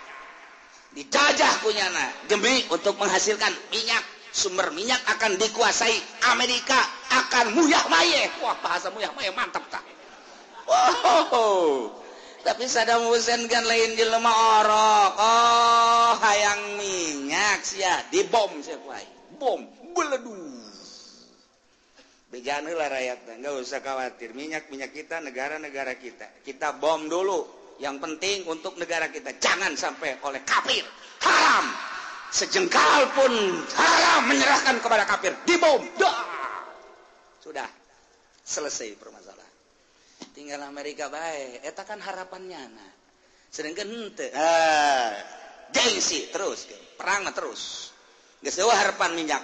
Dijajah kunyana demi untuk menghasilkan minyak. Sumber minyak akan dikuasai Amerika, akan muyah maye. Wah, bahasa muyah maye mantap tak. Wow. Tapi Saddam Hussein kan lain jelema orok. Oh, hayang minyak sia dibom sia ku aing. Bom beledu. Bejaan heula rakyatna, enggak usah khawatir. Minyak-minyak kita, negara-negara kita. Kita bom dulu. Yang penting untuk negara kita jangan sampai oleh kafir. Haram. Sejengkal pun haram menyerahkan kepada kafir, dibom. Dah. Sudah selesai permasalahan. Tinggal Amerika bae, eta kan harapannya nah. Sedangkan henteu. Gengsi terus, perang mah terus. Geus eueuh harapan minyak.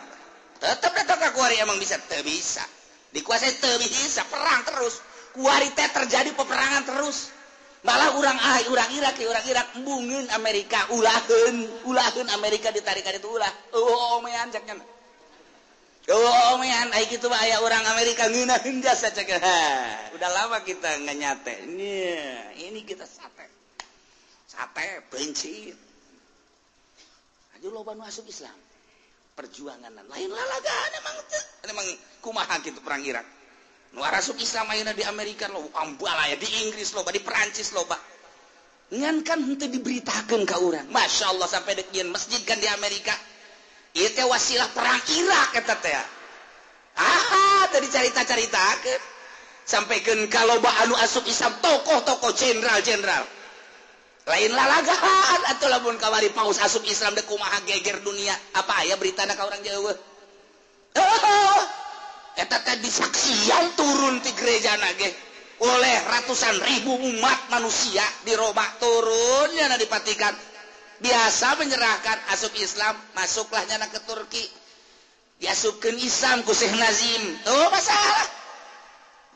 Tetep datang ka kuari emang bisa, teu bisa. Dikuasai teu bisa, perang terus. Kuari teh terjadi peperangan terus. Malah urang ah urang Irak embungeun Amerika ulaheun Amerika ditarik ka ditu ulah. Oh omean cek nya. Oh omean ai kitu mah aya urang Amerika ngeunaheun jasa cek. Udah lama kita enggak nyate. Ini kita sate. Sate benci. Aju loba nu asup Islam. Perjuangan lain lalagaan emang teu. Emang kumaha kitu perang Irak. Nu asup Islam ayeuna di Amerika loba, ambalaya di Inggris loba, di Perancis loba. Ngan kan henteu diberitakeun ka urang. Masya Allah sampai dek nyieun masjid kan di Amerika. Ieu teh wasilah perang Irak eta teh. Ah, tadi carita-caritakeun. Sampaikan ka loba anu asup Islam tokoh-tokoh jenderal-jenderal. Lain lalagaan atuh lamun kamari paus asup Islam dek kumaha geger dunia. Apa aya beritana ka urang jauh? Oh, eta teh disaksian turun ti gerejana ge oleh ratusan ribu umat manusia di Roma turunnya na dipatikan biasa menyerahkan asup Islam masuklah nyana ke Turki diasupkeun Islam ku Syekh Nazim oh masalah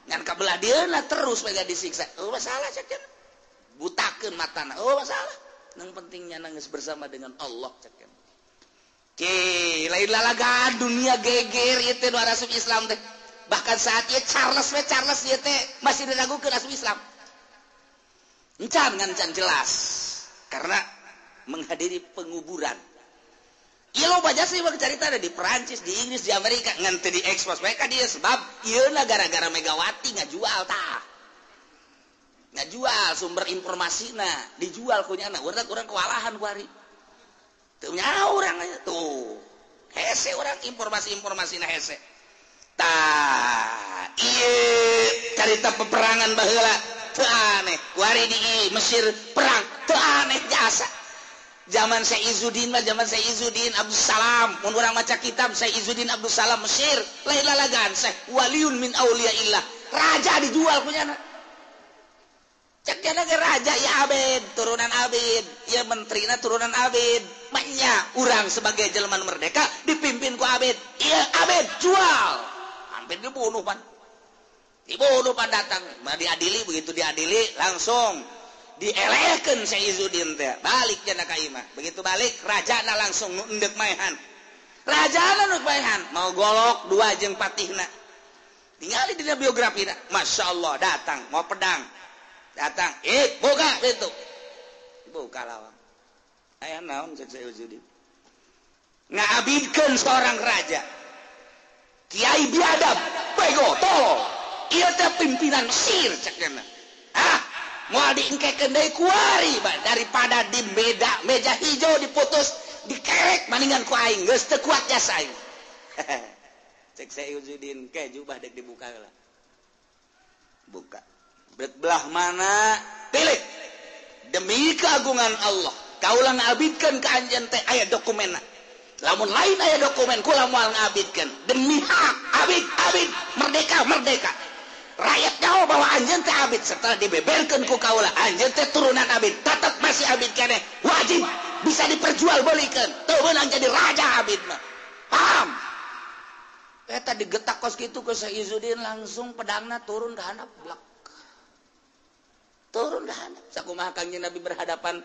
ngan kabelah dieuna terus bae disiksa oh masalah cek cenah butakeun matana oh masalah yang pentingnya nangis bersama dengan Allah cek cenah. Ki lain lalagaan dunia geger ieu teh nu asup Islam teh. Bahkan saat ieu Charles we, Charles ieu teh masih diragukeun asup Islam. Encan ngan jelas karena menghadiri penguburan. Iya, lo baca sih bang cerita ada di Perancis, di Inggris, di Amerika ngan teu diekspos mereka dia sebab ieu gara-gara Megawati ngajual tah. Ngajual sumber informasi, nah dijual kunyana urang urang kewalahan kuari. Teu nyaho urang tuh. Hese urang informasi-informasi na hese. Tah, ieu carita peperangan baheula teu aneh. Kuari di Mesir perang teu aneh jasa. Zaman Syekh Izzuddin mah, zaman Syekh Izzuddin Abdul Salam, mun urang maca kitab Syekh Izzuddin Abdul Salam Mesir, lain lalagan Syekh waliun min auliyaillah, raja dijual kunyana. Cek jana ge raja ya abid, turunan abid, ya menterina turunan abid. Maknya urang sebagai jelema merdeka dipimpin ku abid. Iya abid jual. Hampir dibunuh pan. Dibunuh pan datang, diadili, begitu diadili langsung dielehkeun Syekh Izzuddin teh. Balik jana ka imah. Begitu balik rajana langsung nu endek maehan. Rajana nu maehan, mau golok dua jeung patihna. Tingali dina biografina. Masya Allah datang mau pedang. Datang, buka pintu. Buka lawang. Aya naon cek Syekh Izzuddin? Ngabidkeun seorang raja. Kiai biadab, bego, tolol. Ieu teh pimpinan Mesir cek nya. Ah, moal diengkekeun deui kuari daripada di meja meja hijau diputus dikerek maningan ku aing geus teu kuat jasa aing. Cek Syekh Izzuddin ke jubah dek dibuka lah. Buka. Belah mana? Pilih. Demi keagungan Allah, kaulah ngabidkeun ka anjeun teh aya dokumenna. Lamun lain aya dokumen kula moal ngabidkeun. Demi hak abid abid merdeka merdeka. Rakyat nyaho bahwa anjeun teh abid setelah dibeberkeun ku kaula anjeun teh turunan abid tetep masih abid keneh wajib bisa diperjualbelikeun teu meunang jadi raja abid mah. Paham? Eta digetak kos kitu ku Syekh Izzuddin langsung pedangna turun ke handap blek. Turun ke handap. Sakumaha Kangjeng Nabi berhadapan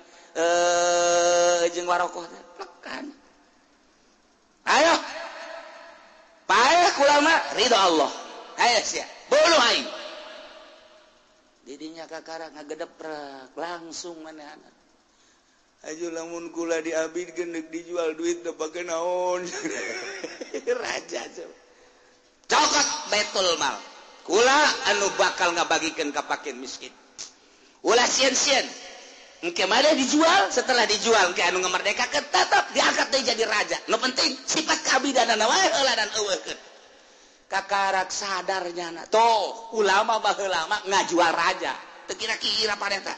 jeung Warokoh teh plek kan. Ayo. Paeh kula mah ridho Allah. Ayo sia. Bunuh aing. Didinya kakara ngagedeprek langsung manehna. Aju lamun kula diabidkeun deuk dijual duit teu pake naon. Raja coba. Cokot Baitul Mal. Kula anu bakal ngabagikeun ka fakir miskin. Ulah sieun-sieun. Engke mana dijual, setelah dijual engke anu ngamerdekakeun tetep diangkat deui jadi raja. Nu penting sifat keabidanana wae heula dan eueuhkeun. Kakarak sadarnya na. Tuh, ulama baheula mah ngajual raja. Teu kira-kira pareta.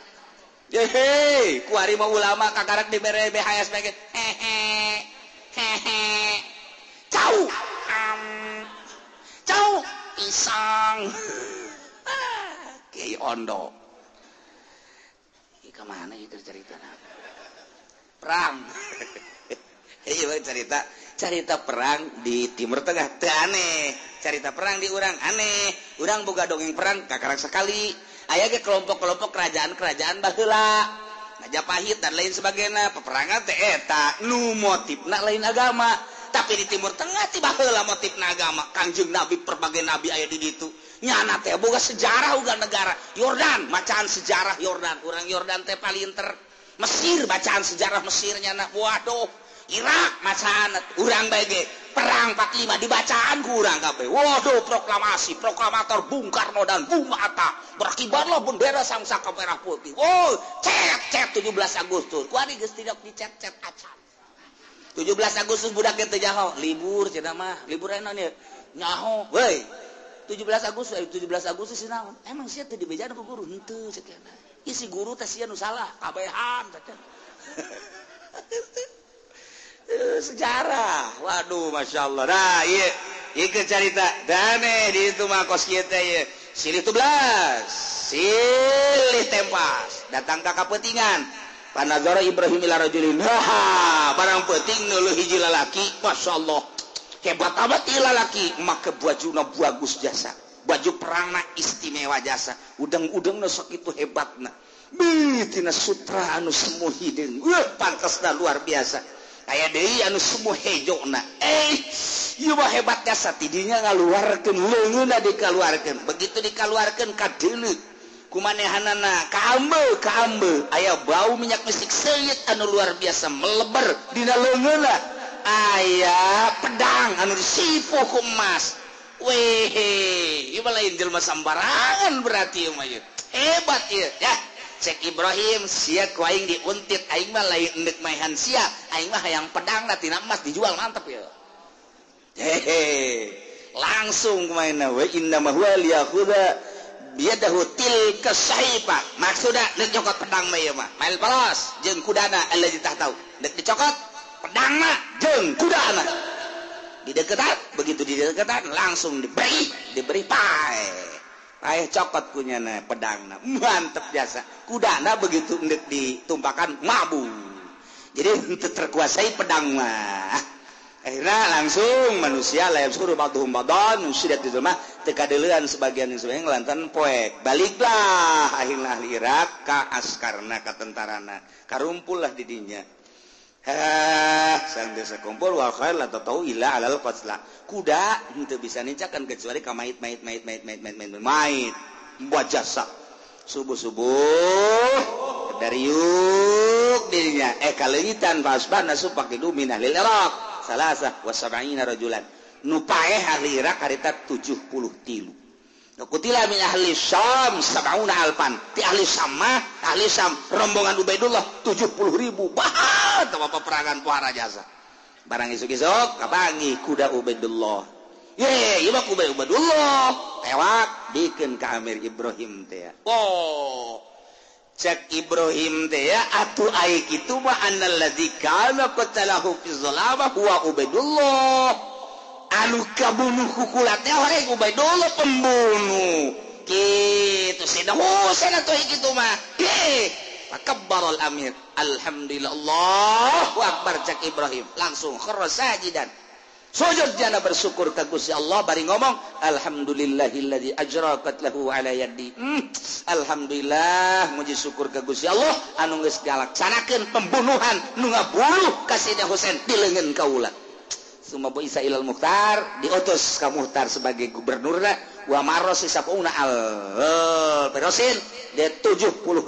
Hehe, kuari mah ulama kakarak dibere BHS ge. Hehe. Hehe. Cau. Cau pisang. Kiai Ondo. Ih, kemana itu cerita? Perang. Iya cerita cerita perang di Timur Tengah teu aneh. Cerita perang di urang aneh. Urang boga dongeng perang kakarak sekali. Aya ge kelompok-kelompok kerajaan-kerajaan baheula. Majapahit dan lain sebagainya. Peperangan teh eta nu motifna lain agama. Tapi di Timur Tengah tiba heula motifna agama. Kangjeng Nabi berbagai nabi aya di ditu. Nyana teh boga sejarah uga negara. Yordan, bacaan sejarah Yordan. Urang Yordan teh palinter. Mesir bacaan sejarah Mesir nyana. Waduh, Irak bacaan urang bae ge. Perang 45 dibacaan ku urang kabeh. Waduh, proklamasi, proklamator Bung Karno dan Bung Hatta. Berkibarlah bendera sang saka merah putih. Wow, cet cet 17 Agustus. Kuari geus tidak dicet-cet acan. 17 Agustus budak ge teu nyaho, libur cenah mah. Libur naon ieu? Nyaho, weuy. 17 Agustus, 17 Agustus sih naon? Emang sia teu dibejaan ku guru? Henteu cenah. Ieu si guru teh sia nu salah, kabehan cenah. Sejarah. Waduh, Masya Allah. Nah, iya, ieu carita. Dane di itu mah kos kieu teh ieu. Silih 12, silih tempas. Datang ka kapetingan. Panazara Ibrahim ila rajulin. Ha, barang peuting neuleuh hiji lalaki, Masya Allah. Hebat amat ieu lalaki, make bajuna bagus jasa. Baju perangna istimewa jasa. Udang-udangna sakitu hebatna. Beuh, tina sutra anu semu hideung. Weuh, pantasna luar biasa. Aya deui anu semu hejona. Ieu mah hebat jasa tidinya ngaluarkeun leungeunna dikaluarkeun. Begitu dikaluarkeun kadeuleu kumanehanana kaambe kaambe aya bau minyak misik seungit anu luar biasa meleber dina leungeunna aya pedang anu disipuh ku emas. Weh, ieu mah lain jelema sambarangan berarti ieu mah ieu. Hebat ieu ya. Cek Ibrahim sia ku aing diuntit aing mah lain endek maehan sia, aing mah hayang pedangna tina emas dijual mantep ieu. Hehe. Langsung kumaha we inna ma huwa liyakhudha biyadahu tilka sahifa. Maksudna deuk nyokot pedang mah ieu mah. Mail palos jeung kudana allazi tahtau. Deuk dicokot pedang mah jeung kudana. Dideketan, begitu dideketan langsung diberi pae. Pae cokot kunyana pedangna. Mantep jasa. Kudana begitu endek ditumpakan mabuk. Jadi henteu terkuasai pedang mah. Akhirnya langsung manusia layar suruh ba'dhum ba'dhan sudah di rumah teu kadeuleuan sebagian sebagian lantan poek. Baliklah akhirnya ahli Irak ka askarna ka tentarana. Karumpullah di dinya. Hah, sang desa kumpul wal khair la tatau illa alal qatla. Kuda henteu bisa nincakan kecuali ka mait mait mait mait mait mait mait mait. Buat jasa. Subuh-subuh dari yuk dirinya kaleungitan fasbana supakidu min ahlil Iraq. Salasah wa sab'ina rajulan. Nu paeh ahli Irak harita 73. Nu kutila min ahli Syam sab'una alfan. Ti ahli Syam mah, ahli Syam rombongan Ubaidullah 70.000. Bah, teu peperangan pohara jasa. Barang isuk-isuk kapanggih kuda Ubaidullah. Ye, ieu mah kuda Ubaidullah. Tewak bikeun ka Amir Ibrahim teh. Oh. Cek Ibrahim teh ya atuh ai kitu mah annalladzi kana qatalahu fi zalama huwa Ubaidullah. Anu kabunuh ku kula teh orang Ubaidullah pembunuh. Kitu Sayyidina Husain atuh kitu mah. Ge takabbaral amir. Alhamdulillah Allahu akbar cek Ibrahim. Langsung kharra sajidan. Sujud jana bersyukur ka Gusti Allah bari ngomong alhamdulillahilladzi ajra qatlahu ala yadi. Alhamdulillah muji syukur ka Gusti Allah anu geus ngalaksanakeun pembunuhan nu ngabunuh ka Sayyidina Husain di leungeun kaula. Summa buisa ilal Mukhtar diutus ka Mukhtar sebagai gubernurna wa maros sabuna al perosin de 70.000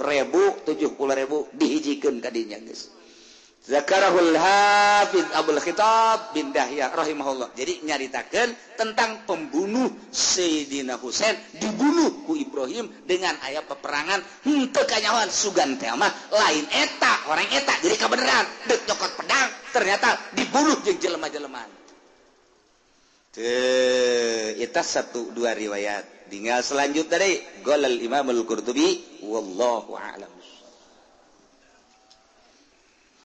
dihijikeun ka dinya geus. Zakarahul Hafiz Abdul Khitab bin Dahya rahimahullah. Jadi nyaritakeun tentang pembunuh Sayyidina Husain dibunuh ku Ibrahim dengan aya peperangan henteu kanyahoan sugan teh mah lain eta orang eta jadi kabeneran deuk nyokot pedang ternyata dibunuh jeung jelema-jelemaan. Teu eta 1 2 riwayat. Tinggal selanjutnya deui golal Imam Al-Qurtubi wallahu a'lam.